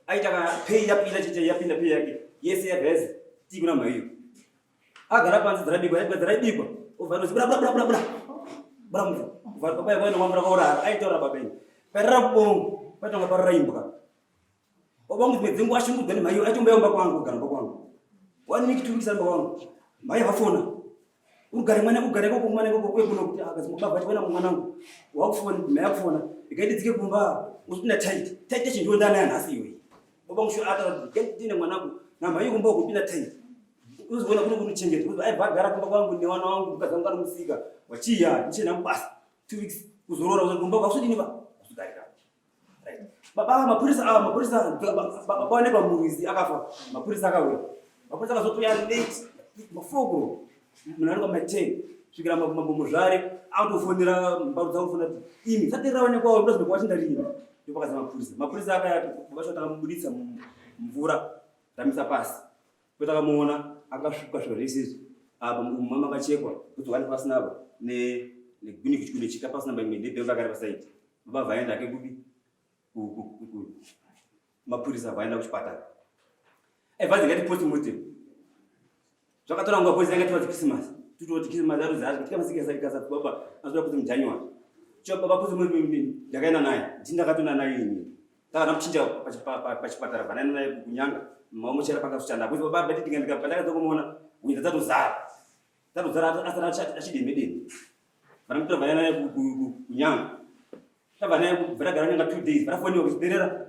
Aita kana pay yapinda chete yapinda pay yake. Yese yabva yazi tii kuna maiyo. Agara panze dzarabikwa, yabva dzarabikwa. Obva atozi bura bura bura bura bura. Bura mvu. Bva baba yako ino mvura kaurara. Aitaura baba ini. Parira bongo, patonga parira imbwa. Baba wangu dzimwe dzenguva ashungurudzwa nemhaiyo achiumbaya kumba kwangu kugara kumba kwangu. One week, 2 weeks ari kumba kwangu. Mhai vafona. Ugare mwana ugare ikoko mwana ikoko uye kuno kuti akazi baba vati wena mwanangu. Wakufona, mhai yakufona. Ikaiti dzike kumba usipinda tight. Tight yacho ndiyo ndanayo nhasi iyoyi. Baba wangu shuwa ataura kuti ndine mwanangu na mhai kumba uko kupinda tight. Uzoona kuno kunochengeta. Uzo aibva agara kumba kwangu newana wangu mukadzi wangu ari musika. Wachiya ndichienda kubasa. 2 weeks kuzorora kumba kwasudini ba. Kusugarika. Baba mapurisa ava mapurisa baonekwa murwizi akafa mapurisa akauya mapurisa akazotouya late mafokuro munhu anenge ma10 svikira mambo muzvare akutofonera mbaru dzavo fona kuti imi sati raonekwa munozi kwachinda rini ndopakaza mapurisa mapurisa akaya baba takamubuditsa mvura tamisa pasi Patakamuona akasvuka svika zvese izvi apa mumama makachekwa kuti wani pasina apa ne negwini kuchikune chika pasina mba imwe ndebhemba akari pasaidi baba vaenda ake kupi mapurisa vaenda kuchipatara evanzi ngati post mortem zvakatora nguva polisi yanga tiwadzi christmas tototi christmas arudzi tikamasika baba azoda kuti mujanuary cho baba post mortem ndakaenda naye ndindakatona naye ini Ndakanamuchinja pachipatara bva ndaenda naye kunyanga mamuchera pakazoshanda apo baba bati ndikandika pandakaza kumuona winda dzatozara dzatozara asara achideme deme vanamutora bva naye kunyanga tabva naye bva tagara nyanga 2 days varafoniwa kuchiperera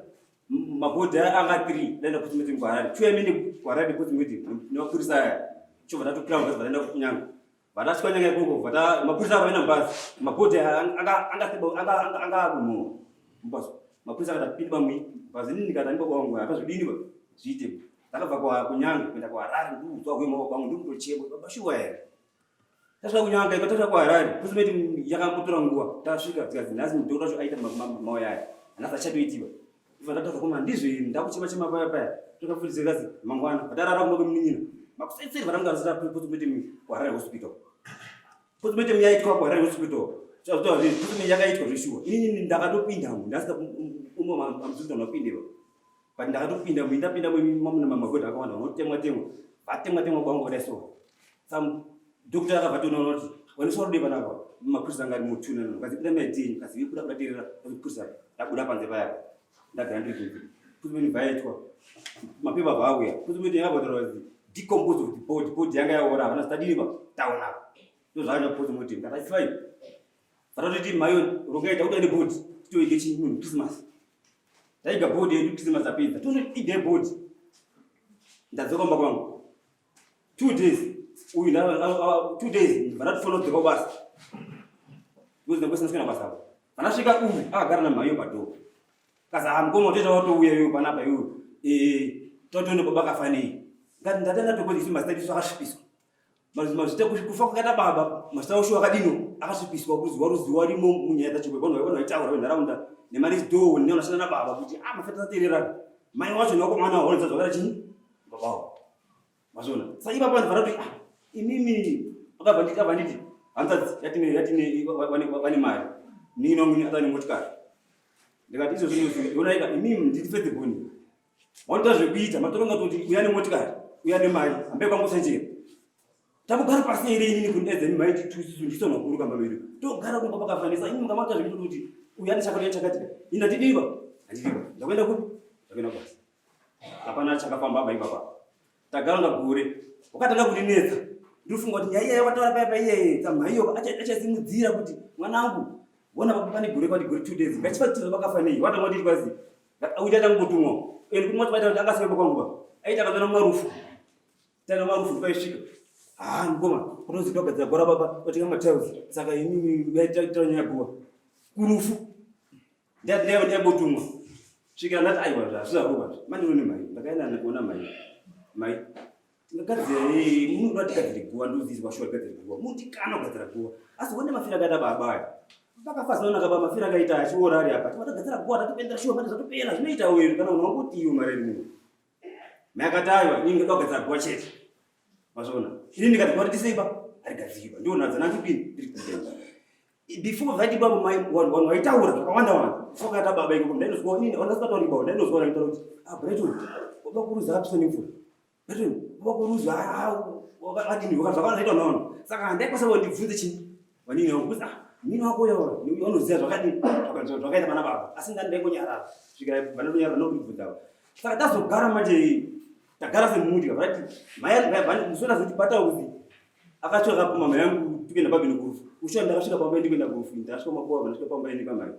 mabhodhi anga 3 ndaenda kuti meeting kuharare two yamene kuharare kuti meeting nemapurisa aya chobva tatokwira mabhazi vataenda kunyanga Vatasvika nyanga ikoko vata mapurisa akavena mubhazi mabhodhi anga anga anga anga anga akunhuwa mubhazi mapurisa akati pinda mui bhazi nini ndikati ani baba wangu apa zvidini ba zviite ndakabva kwa kunyanga kuenda kwa Harare ndikuudzwa kuema baba wangu ndikutochema baba shuwa here tasvika kunyanga iko tasvika kwa Harare kusumeti yakambotora nguva tasvika dzikazi nhasi mudhokota wacho aita mauya aya nhasi achatoitiwa Vandatadza koma ndizvo ini ndakuchema chema paya paya tokafundisa kazi mangwana vatarara kumba kwemunin'ina makusetseri varamgarisa postmortem kuHarare hospital postmortem yaitwa kuHarare hospital postmortem yakaitwa zveshuwa inini ndakatopindamo ndasika umwe amuzuza unopindewa but ndakatopinda mu ndapinda muna mamagodha akawanda vanotemwa temwa vatemwa temwa kwangu kudai so some doctor akabva tonoona kuti waniswa rude panapa mapurisa anga ari mutuna no kazi buda maidini kazi buda buda terera mapurisa ndabuda panze paya ndagara ndiri kunze kuti meni vaitwa mapepa vauya kuti meni yakabhadharwa kuti decompose of the body body yanga yaora havana zitadini pa taona ndozvaanya post mortem ndakati it's fine vatotiti mayo rongai takuda ne body titoige chinhu munhu christmas taiga body yedu christmas apedza tonoiga body ndadzoka kumba kwangu 2 days uyu 2 days vanatifonera kudzoka kubasa because ndakwesina basa apo vanasvika uyu akagara namhaiyo padhoo kaza ah, mukoma utoita watouya iwe panapa iwe eh, totone baba kafanei ngati ndatanga tokozi isu mazita isu akasvipiswa mazita kufa kwakaita baba mazita osho akadino akasvipiswa kuziwa ruziwa rimo munyaya dzacho vanhu vanhu vaitaura venharaunda nemanext door nevanashanda nababa kuti ah mafeta sateererana mai wacho newakomana waonesa zvakaita chii babawo Mazviona? Saka ipapo vanhu vanoti ah, imimi akabva nditi abva nditi hanzadzi yatine yatine vane mari. Nini wangu atane motikari. Ndikati izvo zvinhu yonaika imimi nditi fedze boni. Wanoita zvekuita matoronga kuti uya nemotikari, uya nemari, hambe kwangu senjera. Takugara pasi here inini kunedza imi maiti tususu ndiso makuru kamba medu. Togara kumba pakafanisa imi mukamata zvekuti kuti uya nechakati chakati. Ini ndatidiwa. Handidiwa. Ndakuenda kupi? Ndakuenda kubasa. Hapana chakafamba aba ipapa. Tagara ngagore. Wakatanga kundinetsa. Ndinofunga kuti nyaya iyayo wataura paya paya iyeye tsamhaiyo achasimudzira kuti mwanangu wona baba pane gore kwati gore 2 days. Ngachifatira vakafa nei? Watanga nditi kwazi. Uita tangotumwa. Ende kuti mwati kuti angasiwe kwangu ba. Aita kana marufu. Tana marufu paisvika. Ah ngoma kunozi togadzira gora baba otenga matiles. Saka inini yaita nyaya guwa. Kurufu. Ndaibotumwa svikira ndati aiwa zvazvizaruva zvi manje une mai ndakaenda ndikuona mai mai tingagadzira munoda tigadzire guva ndozizwa shuwa tigadzire guva mutikana kugadzira guva asi one mafira akaita baba aya vakafa zvinonaka baba mafira akaita achiora ari apa tivatogadzira guva tatopendera shuwa manje zvatopera zvinoita uyu kana unhu wanguti iyo mari munhu mai akati aiwa ini ndoda kugadzira guva chete mazviona ini ndikati guva ritiseipa harigadzirwa ndionadza nandidini ndiri kudenga. Before that ipapo mai vanhu vaitaura zvakawanda wanda. Before kaita baba ikoko ndainozwa inini vandasingatauri baba ndainozwa vaitaura kuti ah Brighton baba kuruza akapisa nemvura. Brighton baba kuruza ah wakadini zvakawanda naona. Saka handaikwanisa kuti ndibvunze chii vanini wangu kuti ah nini wako uyo unoziva zvakadini zvakaita pana baba asi ndani ndaingonyarara svikira vanotonyarara nokundibvunza. Saka tazogara manje tagara semhuri vati mai musona zotibata kuti akasvika akapuma mai yangu tikuenda papi nekurufu usha ndakasvika pamba ndikuenda kurufu ndasvika makuva vandasvika pamba ini pamai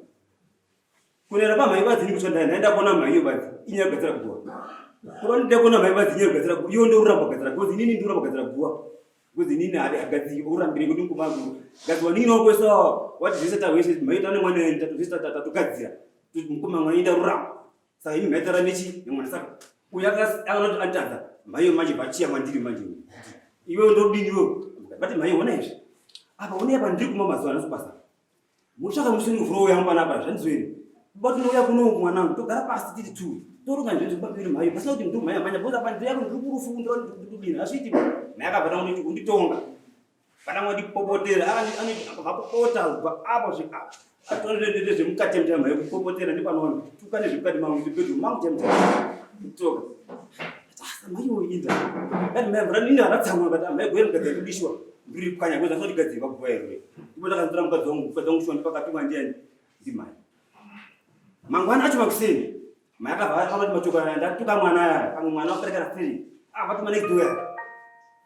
kunera pamai badzi ini kusvika ndaenda kuona mai iyo badzi inyaya kugadzira guwa kuona ndida kuona mai badzi inyaya kugadzira guwa iyo ndoramba kugadzira guwa inini ndoramba kugadzira guwa because inini hadi hagadziri urambire kuti ngoma gadzwa nini wakwesa wati zvese tawese mai tane mwana tatu zvese tatogadzira mukoma mwana ida ruramba Saka imi maitara nechi nemwana saka uyu akanoti atadza mhaiyo manje vachiya mandiri manje iwe ndodini iwe vati mhaiyo ona izvi apa one apa ndiri kuma mazuva anasi basa mutsvaka musini mvura uya panapa zvandizoeri but unouya kuno mwanangu togara pasi tiri two toronga zvinhu zvekubabiri mhaiyo pasina kuti ndiri mhaiyo mhanya because apa ndiri yako ndiri kurufu ndiri hazviiti mhai akabva tangu unditonga Kana mwandipopotera akapopota kubva apo svika apo. Atondendete zvemukati mutama yekupopotera ndipanoona tuka nezvemukati mangu ndibedroom mangu chaimu kutoka. Asa mai uyu inda. Kati mai mvura nini aratsamwa kati amai goye mukadzi ndibishwa. Ndiri pwanya kweza soti gadzi vakuwa here. Ndipo ndakanzira mukadzi wangu mukadzi wangu shwa ndipakatumwa ndiani ndimai. Mangwana acho makuseni. Mai akabva akabati machoko aya ndatuka mwana aya pamwe mwana waperekera three akabati next door yake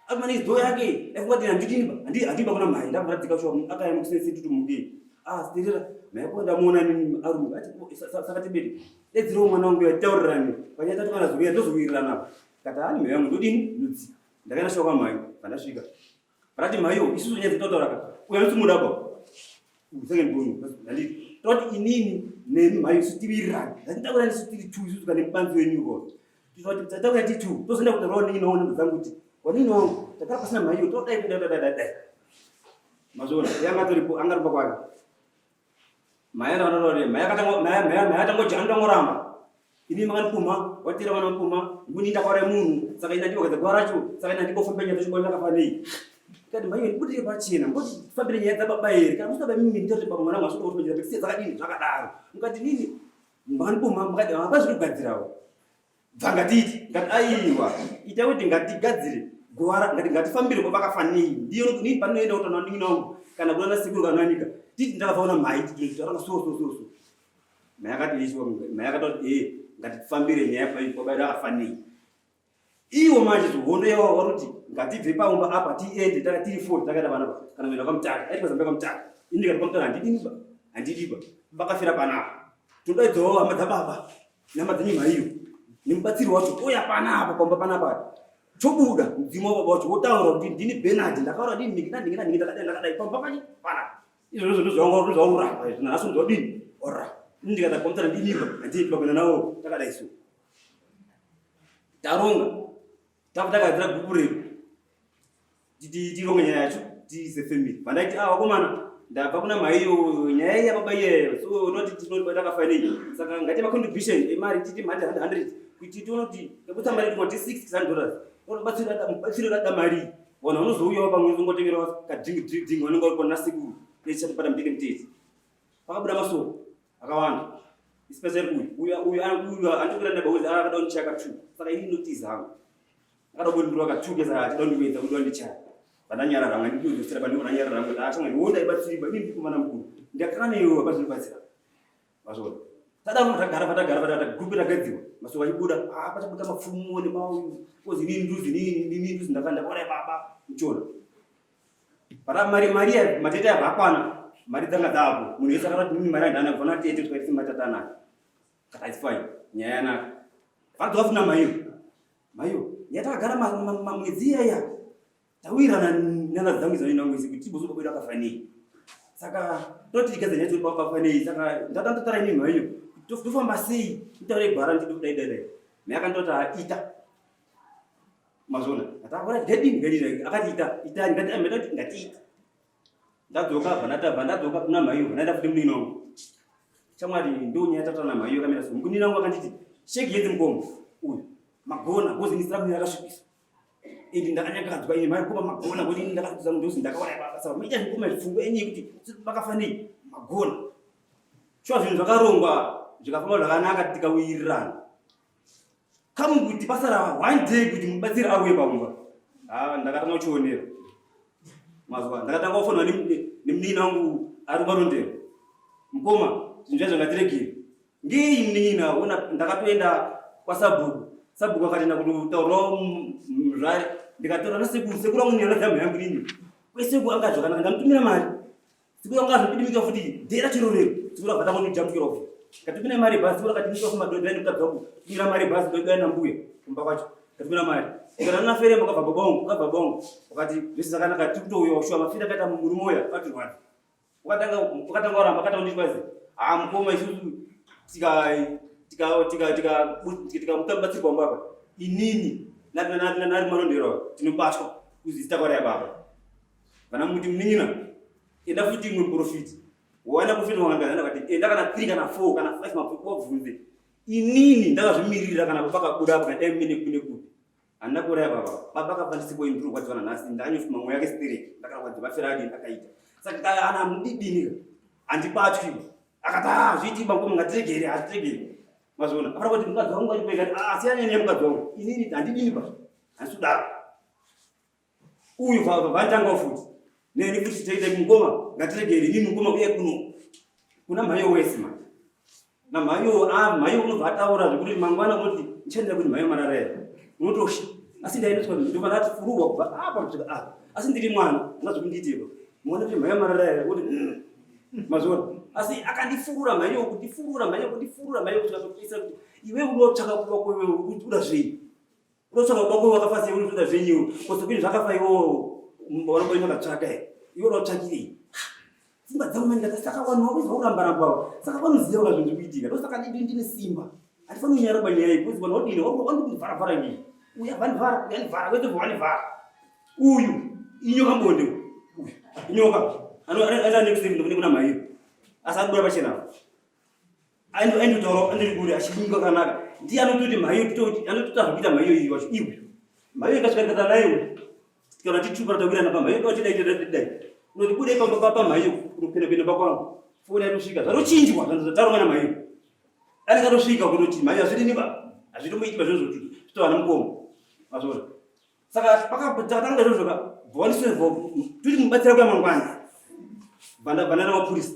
akati next door yake ndafunga kuti handidini ba handi handiba kuna mai ndabva ndadzika shuwa akaya mukuseni tutu muke ah sterera mai ko ndamuona nini arume ati saka tibeti dedzirawo mwana wangu yataurirani panyaya tatu kana zouya tozowirirana kati hani mai yangu ndodini ndodzika ndakaenda shuwa kwamai pandasvika Rati maiyo isusu nyaya dzatotaura ka. Uyo anoti muda ba. Second born handiti. Toti inini nemi maiyo isu tiwirirane. Ndatitaura isu tiri two isusu kana mubanzi wenyu ko. Toti tataura tiri two. Tozoenda kutaura nini naona dzangu kuti wanini wangu takara pasina maiyo todai kudai dai dai. Mazviona yanga toripo anga ari kwake. Mai anoona mai akatanga mai mai mai atangoja andongoramba. Ini makandipumha, watira vana mupumha, nguni ndakaura munhu, saka ina ndiko kaza racho, saka ina ndiko fambira nyaya dzacho ndakafanei. Kati mai ndibudire pachena, ngoti fambire nyaya dzababa here, kana musina baba mimi nditoti baba mwana wangu asvika kuti pachena dzakadini zvakadaro. Mukati nini makandipumha mukati hapana zviri kugadzirawo. Bva ngatiiti ngati aiwa ita kuti ngatigadzire guva ngati ngatifambire kwavakafanei ndiyo nini panoenda kuti anoningina wangu kana kuna nasekuru kana nanika titi ndakavaona mai titi taona so so so so mai akati iswa mai akati eh ngatifambire nyaya pa kwabada akafanei iwo manje hondo yawo waruti ngatibve paumba apa tiende taka tiri four takaenda vana kana kuenda kwamutare aiti kwazambia kwamutare ini ndikati kwamutare handidiba handidiba vakafira panapa todaidzawo hama dzababa Nyama dzenyu mhaiyo nemubatsiri wacho ouya panapa pamba panapa chobuda mudzimu wababa wacho wotaura kuti ndini Bernard ndakaura dini ndingi ndingi ndingi ndakadai ndakadai pamba pachi panapa izvozvo ndozvauramba izvo nhasi ndodini ora ini ndikada kwamutara ndiniba handii kuenda nawo takadai so taronga takutagadzira gupu redu tironge nyaya yacho tiise family pandaiti ah vakomana ndabva kuna maiyo nyaya iya baba iyeyo so noti tinoti takafanei saka ngaite macontribution emari titi mari 100 kuti tione kuti tabutsa mari tingoti 600 dollars batsiro rada mari vanhu vanozouyawo pamwe zongotengerawo kadrink drink drink vanenge vari kona sekuru nechatipata mutete mutete pakabuda masoko akawanda especially uyu uyu uyu uyu andikuita ndabauzi akada kundichaya ka two saka ini ndinotiza hangu akada kundirova ka two kesa achida kundiwedza kuti wandichaya vandanyarara hangu andikudzosera bandiko ndanyarara hangu kuti ashamwari wo ndaibatsirwa ini ndikumana mukuru ndakara neiwe hapana zvinobatsira mazviona tadaro tagara patagara patagara group ragadzirwa masoko achibuda ah pachabuda mapfumo nemauyu kozi inini nduzi inini inini nduzi ndakaona baba muchiona Para mari mari ya matete yabva akwana mari dzanga dzapo munhu wese akati mimi mari handana kufana tete tikaiti matata anaka kati it's fine nyaya yanaka vanhu vafuna maiyo maiyo yatakagara mwedzi iyaya tawirana nana dzangu izvani nangu isi kuti tibozo baba akafanei saka toti tigaza nyaya dzoti baba akafanei saka ndatandatara ini maiyo tofamba sei nditaure gwara ndidi kudai dai dai mai akandoti ita Mazviona? Ataura gedini gedini akati ita ita ngati ameta kuti ngatiite. Ndadzoka bva ndatabva ndadzoka kuna mhaiyo ndaenda futi munini wangu. Shamwari ndo nyaya tatana mhaiyo kamira so. Munini wangu akanditi shake hands mukoma uyu. Magona because ini sira yakasvipisa. Ini ndakanyangadzwa ini mai kuba magona kuti ini ndakadza ndozi ndakaona baba saka maita zvekuma zvipfungwa enyi kuti vakafanei magona. Shuwa zvinhu zvakarongwa zvikafamba zvakanaka tikawirirana. Kamu kuti pasara one day kuti mubatsiri auye pamumba. Ah ndakatanga kuchionera. Mazuva ndakatanga kufonwa nemunin'ina wangu ari kumarondera. Mukoma zvinhu zvaizvo ngatiregere. Ngei munin'ina ona ndakatoenda kwasabhuku. Sabhuku akatenda kutotaurawo muzvare ndikatora nasekuru sekuru wangu nyaya dzamhaya yangu nini. Kwese uko anga zvakanaka ndamutumira mari. Sekuru wangu azopidimika futi dhera chirorero. Sekuru akatanga kundijambukira futi. Katumira mari bhazi sekuru akati ndikufa madhodha nemukadzi wangu. Tumira mari bhazi dhodha nambuya kumba kwacho. Katumira mari. Kana nana ferema kabva baba wangu kabva baba wangu. Wakati zvese zvakanaka tiri kutouya shuwa mafira akaita murume uya akatirwadza. Wakatanga wakatanga waramba akatanga kunditwazi. Ah mukoma isusu tika tika tika tika tika mutambatsirwa mbaba. Inini nari nari nari marondero tinobatwa kuzita kwari baba. Vana muti munin'ina enda futi imwe muprofiti wawana profiti wakangazana kati enda kana 3 kana 4 kana 5 maprofiti wabvunze inini ndakazvimiririra kana baba kabuda apa kana dai mine kune kupi handina kuuraya baba baba kafa ndisipo ini ndiri kurwadziwa nanhasi ndakanyofuma mweya wake stereki ndakarwadziwa mafira adini akaita saka ana mudidini handibatwi akati ah zviiti baba ngatiregere hatiregere mazviona afana kuti mukadzi wangu aripo ikati ah siyana nemukadzi wangu inini handidini ba handisi kudaro uyu vanotanga futi neni futi taita mukoma ngatiregere ini mukoma uye kuno kuna mhayo wese manje namhayo a ah, mhayo unobva ataura zvekuti mangwana unoti ndichaendera kuti mhayo marara here unotosha asi ndaendeswa ndobva ndati fururwa kubva apa kusvika apa asi ndiri mwana handina zvekundiitirwa mwana kuti mhayo marara here kuti mm. mazviona asi akandifurura mhayo kundifurura mhayo kundifurura mhayo kusvika topesa kuti iwe unotsvaka kuva kwewe uda zvei Unotsvaka baba wako wakafa sei unotoda zvenyu kose kune zvakafa iwo wanoba vakatsvaka here iwe unotsvakirei pfungwa dzangu mani ndati saka vanhu vakuziva kuramba ramba ava saka vanoziva ka zvinhu zviri kuitika ndosaka ndini ndine simba handifaniri kunyara panyaya iyi because vanhu vadini vanondivhara vhara inini uya vanivhara uya nivhara wese vanivhara uyu inyoka mbonde uyu inyoka anoenda nekuseri kuna mhairo asi akubuda pachena aindotaura andiri kure achinyinga kanaka ndiye anototi mhaiyo titoti anotoita zvekuita mhaiyo iyi wacho iwe mhaiyo ikasvika ndikata nayo kana titupa tawirana pamhaiyo ndoti dai dai dai unoti bude pamba pamhaiyo unopinda pinda pakwangu foni yatosvika zvatochinjwa zvataurwa namhaiyo anenge atosvika kutoti mhaiyo hazvidini ba hazvitomboiti ba zvozvo zvitova namukoma mazvona saka pakatanga izvozvo ka bvawaniswe tiri mubatsira kuya mangwana banda banda namapurisa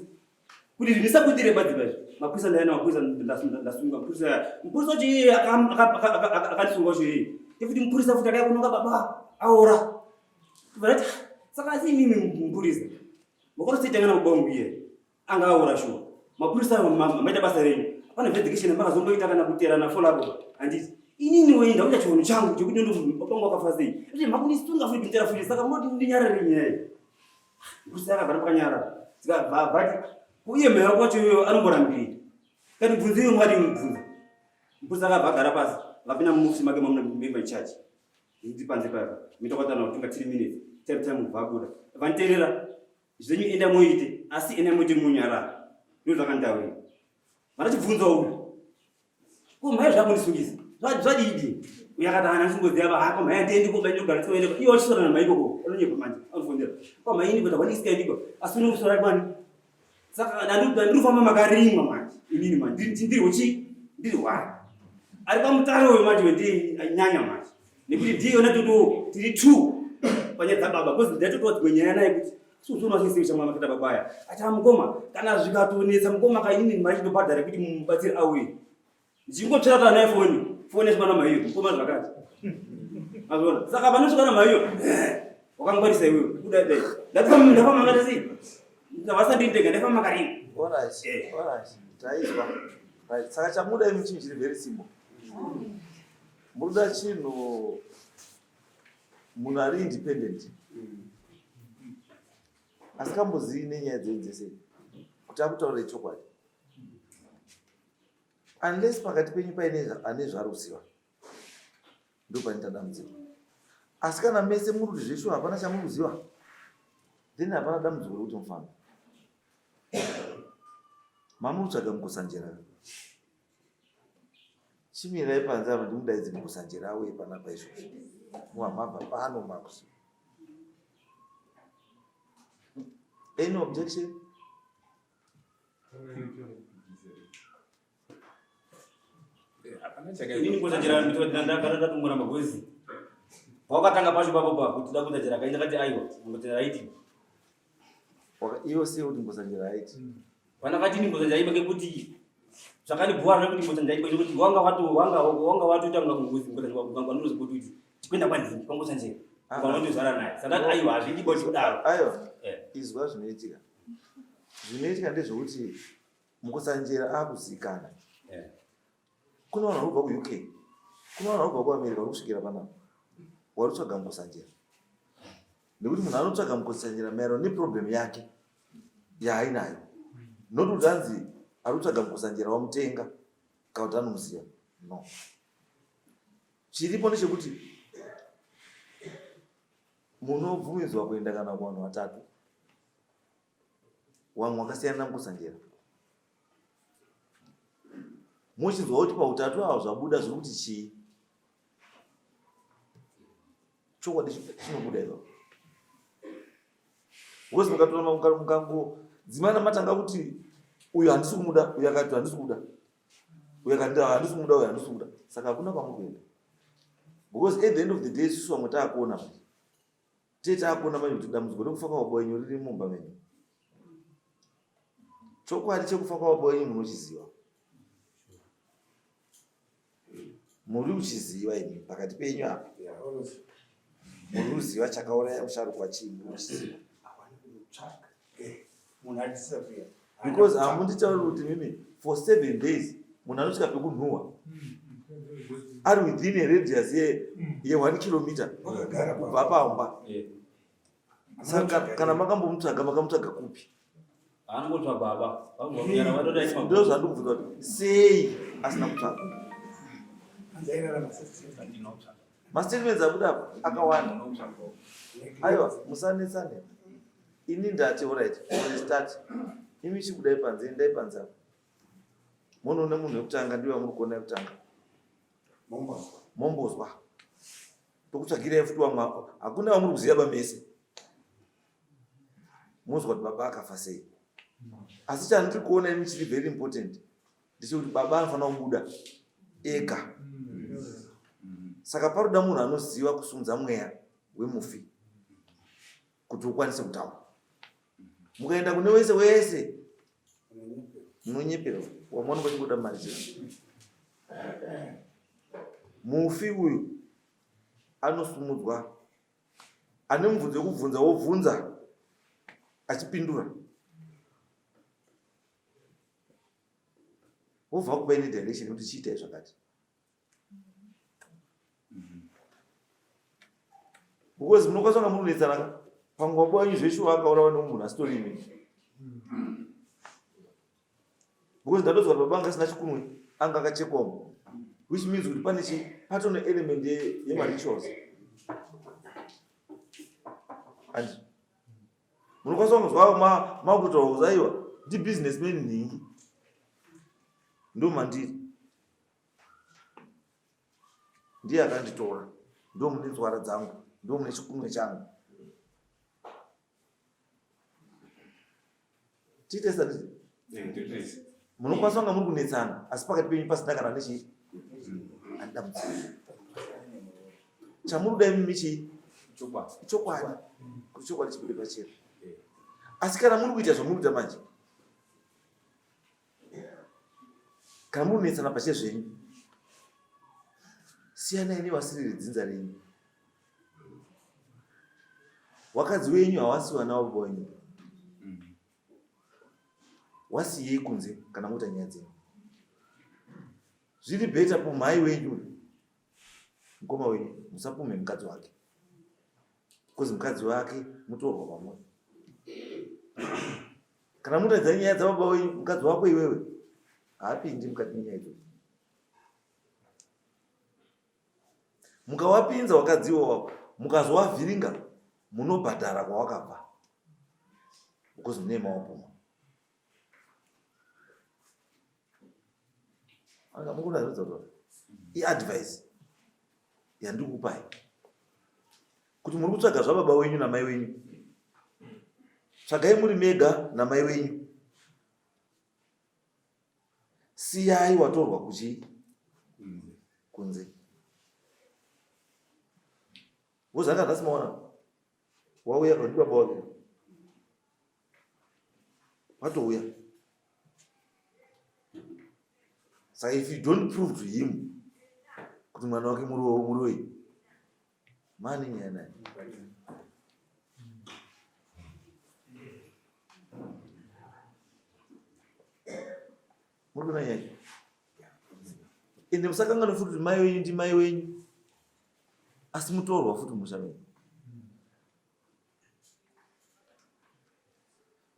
kuti ndisabudire badzi bazvi mapurisa ndaenda mapurisa ndasunga mupurisa mupurisa wacho iye akandisunga wacho iye nekuti mupurisa futi akaya kunonga baba aora varati saka asi imimi mupurisa makatositanga na baba wangu iye anga aora shuwa mapurisa maita basa renyu hapana investigation yamakazomboita kana kuterana follow up handiti inini wei ndakuita chiono changu chekuti ndo baba wangu akafa sei makundisunga futi kunditera futi saka munoti ndinyarare nyaya iyi Mbuzi akagara pakanyarara. Dzikabva vati uye mheya kwacho iyoyo anomborambirei. Kati bvunze iwe mwari mubvunza. Mbuzi akabva agara pasi akapinda muofisi make mamuna member in charge. Ndiri panze paya. Mitokwatana kutunga 3 minutes. Time time ubva abuda. Vanterera zvenyu enda muite asi enda muite munyarara. Ndozvakandaurira. Vandachibvunza uyu. Ko mhai zvakundisungisa. Zvadidi. Uyo akati hana ndingoziva ba hako mhai andiendi ko bani ndogara tsoende. Iye wachisora na mhai ikoko. Anonyepa manje. Anofondera. Ko mhai ini kuita kwani isika ndiko. Asi unokusora kwani. Saka ndandiri kufamba makarimwa manje. Inini manje ndiri ndiri uchi ndiri hwara. Ari pamutare uyo manje ndiye nyanya manje. Nekuti ndiye yona toto tiri two panyaya dzababa because ndatotowa dzimwe nyaya naye kuti Suzuma sisi chamwa makata babaya. Acha mukoma kana zvikatonetsa mukoma kainini mari chinobhadhara kuti mubatsiri auye. Ndichingotsvera ta naye foni. Foni yasvika na maiyo mukoma zvakati. Azvona. Saka panosvika na maiyo. Eh, wakangwarisa iwewe. Kuda dai. Ndafamba ndafamba ngati sei? Ndavasa ndindega ndafamba makarini. Alright. Eh. Alright. Taizwa. Right. Saka chamuda imi chinhu chiri very simple. Muruda chinhu munhu ari independent asikambozivi nenyaya dzenyu dzese kuti akutaurire chokwadi unless pakati penyu paine ane zvaari kuziva ndopanoita dambudziko asi kana mese muri kuti zveshuwa hapana chamuri kuziva then hapana dambudziko rekuti mufambe mamuri kutsvaga mukusanjera Chimirai panze apa ndimudaidze Mukusanjera auye panapa izvozvi. Mava mabva pano makusi. Any objection? Inini kusanjira ndakara ndatomura magozi. Pawakatanga pacho papo pa kuti da kusanjira kaenda kati aiwa ngosanjira aiti. Iwe sei kuti ngosanjira aiti? Pana kati ni ngosanjira aiti ngekuti zvakandibhuwa rekuti ngosanjira aiti ngekuti wanga wato wanga wanga watoita kunga ngozi ngosanjira wanga ndinozi kuti tikwenda kwanhingi kwangosanjira. Ukanondozvara naye. Saka aiwa hazvidi boti kudaro. Aiwa. Izwa zvinoitika. Zvinoitika ndezvekuti mukusanjera akuzikana. Kune vanhu vari kubva kuUK, kune vanhu vari kubva kuAmerica vari kusvikira panapa. Wari kutsvaga mukusanjera. Nekuti munhu anotsvaga mukusanjera maererano neproblem yake yaainayo. Not kuti anzi ari kutsvaga mukusanjera wamutenga kana kuti anomuziva. No. Chiripo ndechekuti munobvumidzwa kuenda kana kuvanhu vatatu vamwe vakasiyana namukusanjera mochinzwa kuti pautatu ava zvabuda zviri kuti chii chokwadi chinobuda ipapo because mukatora mukangodzimana matanga kuti uyu handisi kumuda uyu akati handisi kuda uyu akati handisi kumuda uyu handisi kuda saka hakuna kwamuri kuenda because at the end of the day isusu vamwe taakuona manje tee taakuona manje kuti dambudziko rekufa kwababa wenyu riri mumba menyu chokwadi chekufa kwababa wenyu munochiziva muri kuchiziva imi pakati penyu apa muri kuziva chakauraya musharukwa chii muri kuchiziva because hamunditauri kuti mimi for 7 days munhu anosvika pekunhuhwa ari within a radius ye 1 kilometer kubva pamba saka kana makambomutsvaga makamutsvaga kupi ndo zvandikubvunza kuti sei asina kutsvaga mastatements abuda apa akawanda aiwa musanetsane ini ndati alright for a start imi chibudai panze endai panze apa munoona munhu wekutanga ndiye wamuri kuona yekutanga mombozwa tokutsvagirai futi wamwe hakuna wamuri kuziva bamese mozwa kuti baba akafa sei asi chandiri kuona imi chiri very important ndechekuti baba anofanira kubuda ega saka paroda munhu anoziva kusumudza mweya wemufi kuti ukwanise kutaura mukaenda kune wese wese munonyeperwa wamwana vachingoda mari chete mufi uyu anosumudzwa ane mubvunzo wekubvunza wobvunza achipindura wobva kupa ine direction yekuti chiitai zvakati because munokwanisa kunga munonetsana ka pamwe baba wenyu zveshuwa akaurawa nemunhu asitori imi because ndatozwa kuti baba anga asina chikunwe anga akachekwa which means kuti pane chi patone element yemarituals and munokwanisa kunzwa makutotaura kuzi aiwa ndibusinessman nhingi ndo mandiri ndiye akanditora ndo mune nzwara dzangu ndo mune chikunwe changu tiite sati munokwanisa kunga muri kunetsana asi pakati penyu pasina kana nechii andidambudziko chamuri kuda imimi chii chokwadi kuti chokwadi chibude pachena asi kana muri kuita zvamuri kuita manje kana muri kunetsana pachezvenyu siyanai nevasiri vedzinza renyu wakadzi wenyu hawasi vana vababa wenyu wasiyei kunze kana moita nyaya dzenyu zviri beta pumhai wenyu uyu mukoma wenyu musapumhe mukadzi wake bcause mukadzi wake mutorwa pamwe kana mutaridza nyaya dzababa wenyu mukadzi wako iwewe haapindi mukati menyaya idzodzo mukawapinza wakadzi iwawo mukazowavhiringa munobhadhara kwawakabva because mune mawapuma anga mukuna zvinodza kutaura iadvice yandiri kupai. Kuti muri kutsvaga zvababa wenyu namai wenyu. Tsvagai muri mega namai wenyu. Siyai watorwa kuchi kunze. Wozanga nhasi maona wauya ndi baba wake. Watouya. Saka if you don't prove to him kuti mwana wake muroyi mani nyaya naye. Muri kuona nyaya? Ende musakanganwe futi kuti mai wenyu ndimai wenyu asi mutorwa futi musha menyu.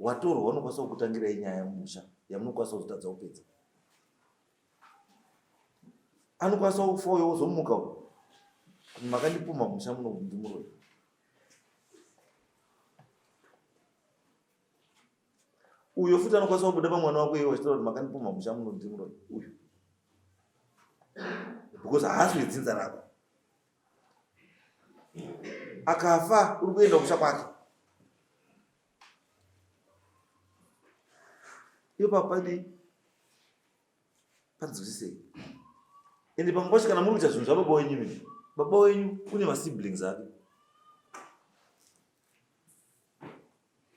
Watorwa unokwanisa kukutangirai nyaya mumusha yamunokwanisa kuzotadza kupedza. Anokwanisa kufa uyo ozomuka uyo kuti makandipumha musha muno ndimuroyi. Uyo futi anokwanisa kubuda pamwana wako iwe achitaura kuti makandipumha musha muno ndimuroyi uyu because haasi wedzinza rako. Akafa uri kuenda kumusha kwake. Iyo papa panzwisisei. Ende pamwe pacho kana muri kuita zvinhu zvababa wenyu imi, baba wenyu une masiblings ake,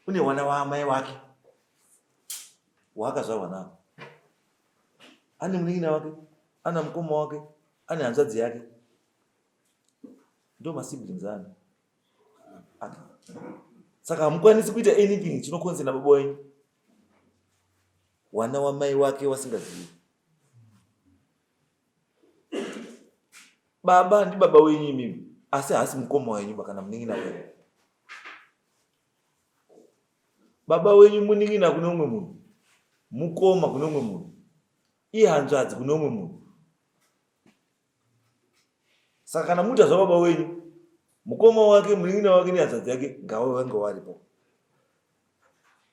une wana waamai wake waakazvarwa navo, ane munin'ina wake, ana mukoma wake, ane hanzvadzi yake, ndo masiblings ani ake. Saka hamukwanisi kuita anything chinokonzera baba wenyu wana wamai wake wasingazivi. Baba ndibaba wenyu imimi, asi haasi mukoma wenyu kana munin'ina wenyu. Baba wenyu munin'ina kune umwe munhu, mukoma kune umwe munhu, ihanzvadzi kune umwe munhu. Saka kana muita zvababa wenyu, mukoma wake, munin'ina wake nehanzvadzi yake ngave vange varipo.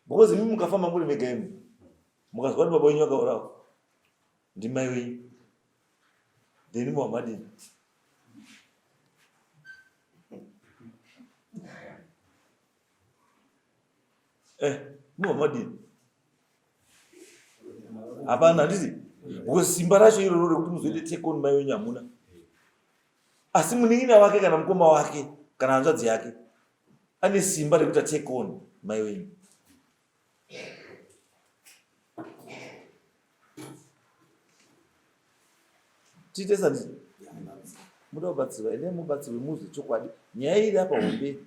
Because imi mukafamba muri mega imi, mukazwa kuti baba wenyu vakaurawa ndimai wenyu, then mova madini? Eh, mova madini? Hapana, handiti? Because simba racho iroro rekuti muzoite take on mai wenyu hamuna. Asi munin'ina wake kana mukoma wake kana hanzvadzi yake ane simba rekuita take on mai wenyu. Tiite sanditi? Muda kubatsirwa, endai mubatsirwe muzwe chokwadi. Nyaya iri apa hombe.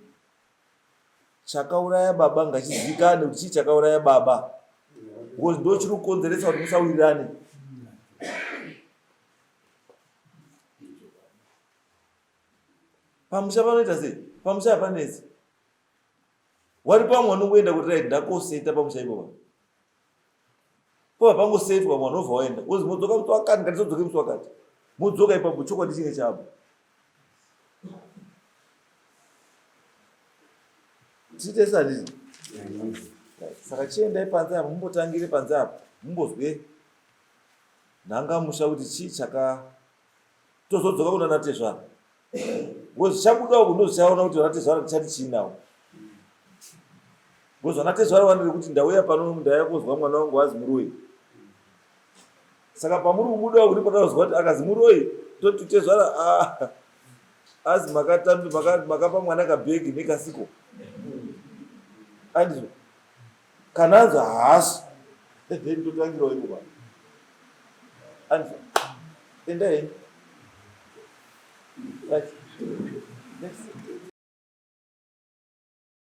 Chakauraya baba ngachiziikane kuti chii chakauraya baba. Because ndo chiri kukonzeresa kuti musawirirane. Pamusha panoita sei? Pamusha hapanetsi. Wari pamwe wanongoenda kuti right ndakoseta pamusha ipopa. Pova pangosetwa mwana obva waenda. Wozi modzoka musi wakati ngatizodzoke musi wakati. Modzoka ipapo chokwadi chinge chapo. Tiite sandizvo. Saka chiendai panze apo mumbotangire panze apo mumbozwe nhangamusha kuti chii chaka tozodzoka kuna natezvara. Because zvichabuda uku ndozvichaona kuti vanatezvara tichati chii nawo. Because vanatezvara vanenge kuti ndauya pano ndauya kozwa mwana wangu azi muroyi. Saka pamuri kubuda uku ndipo tauzwa kuti akazi muroyi toti tezvara ah, azi makatambi makapa mwana kabhegi nekasiko. Andizvo. Kana anzi haasi then totangirawo ipo pano. Andizvo. Endai henyu. Right. Next.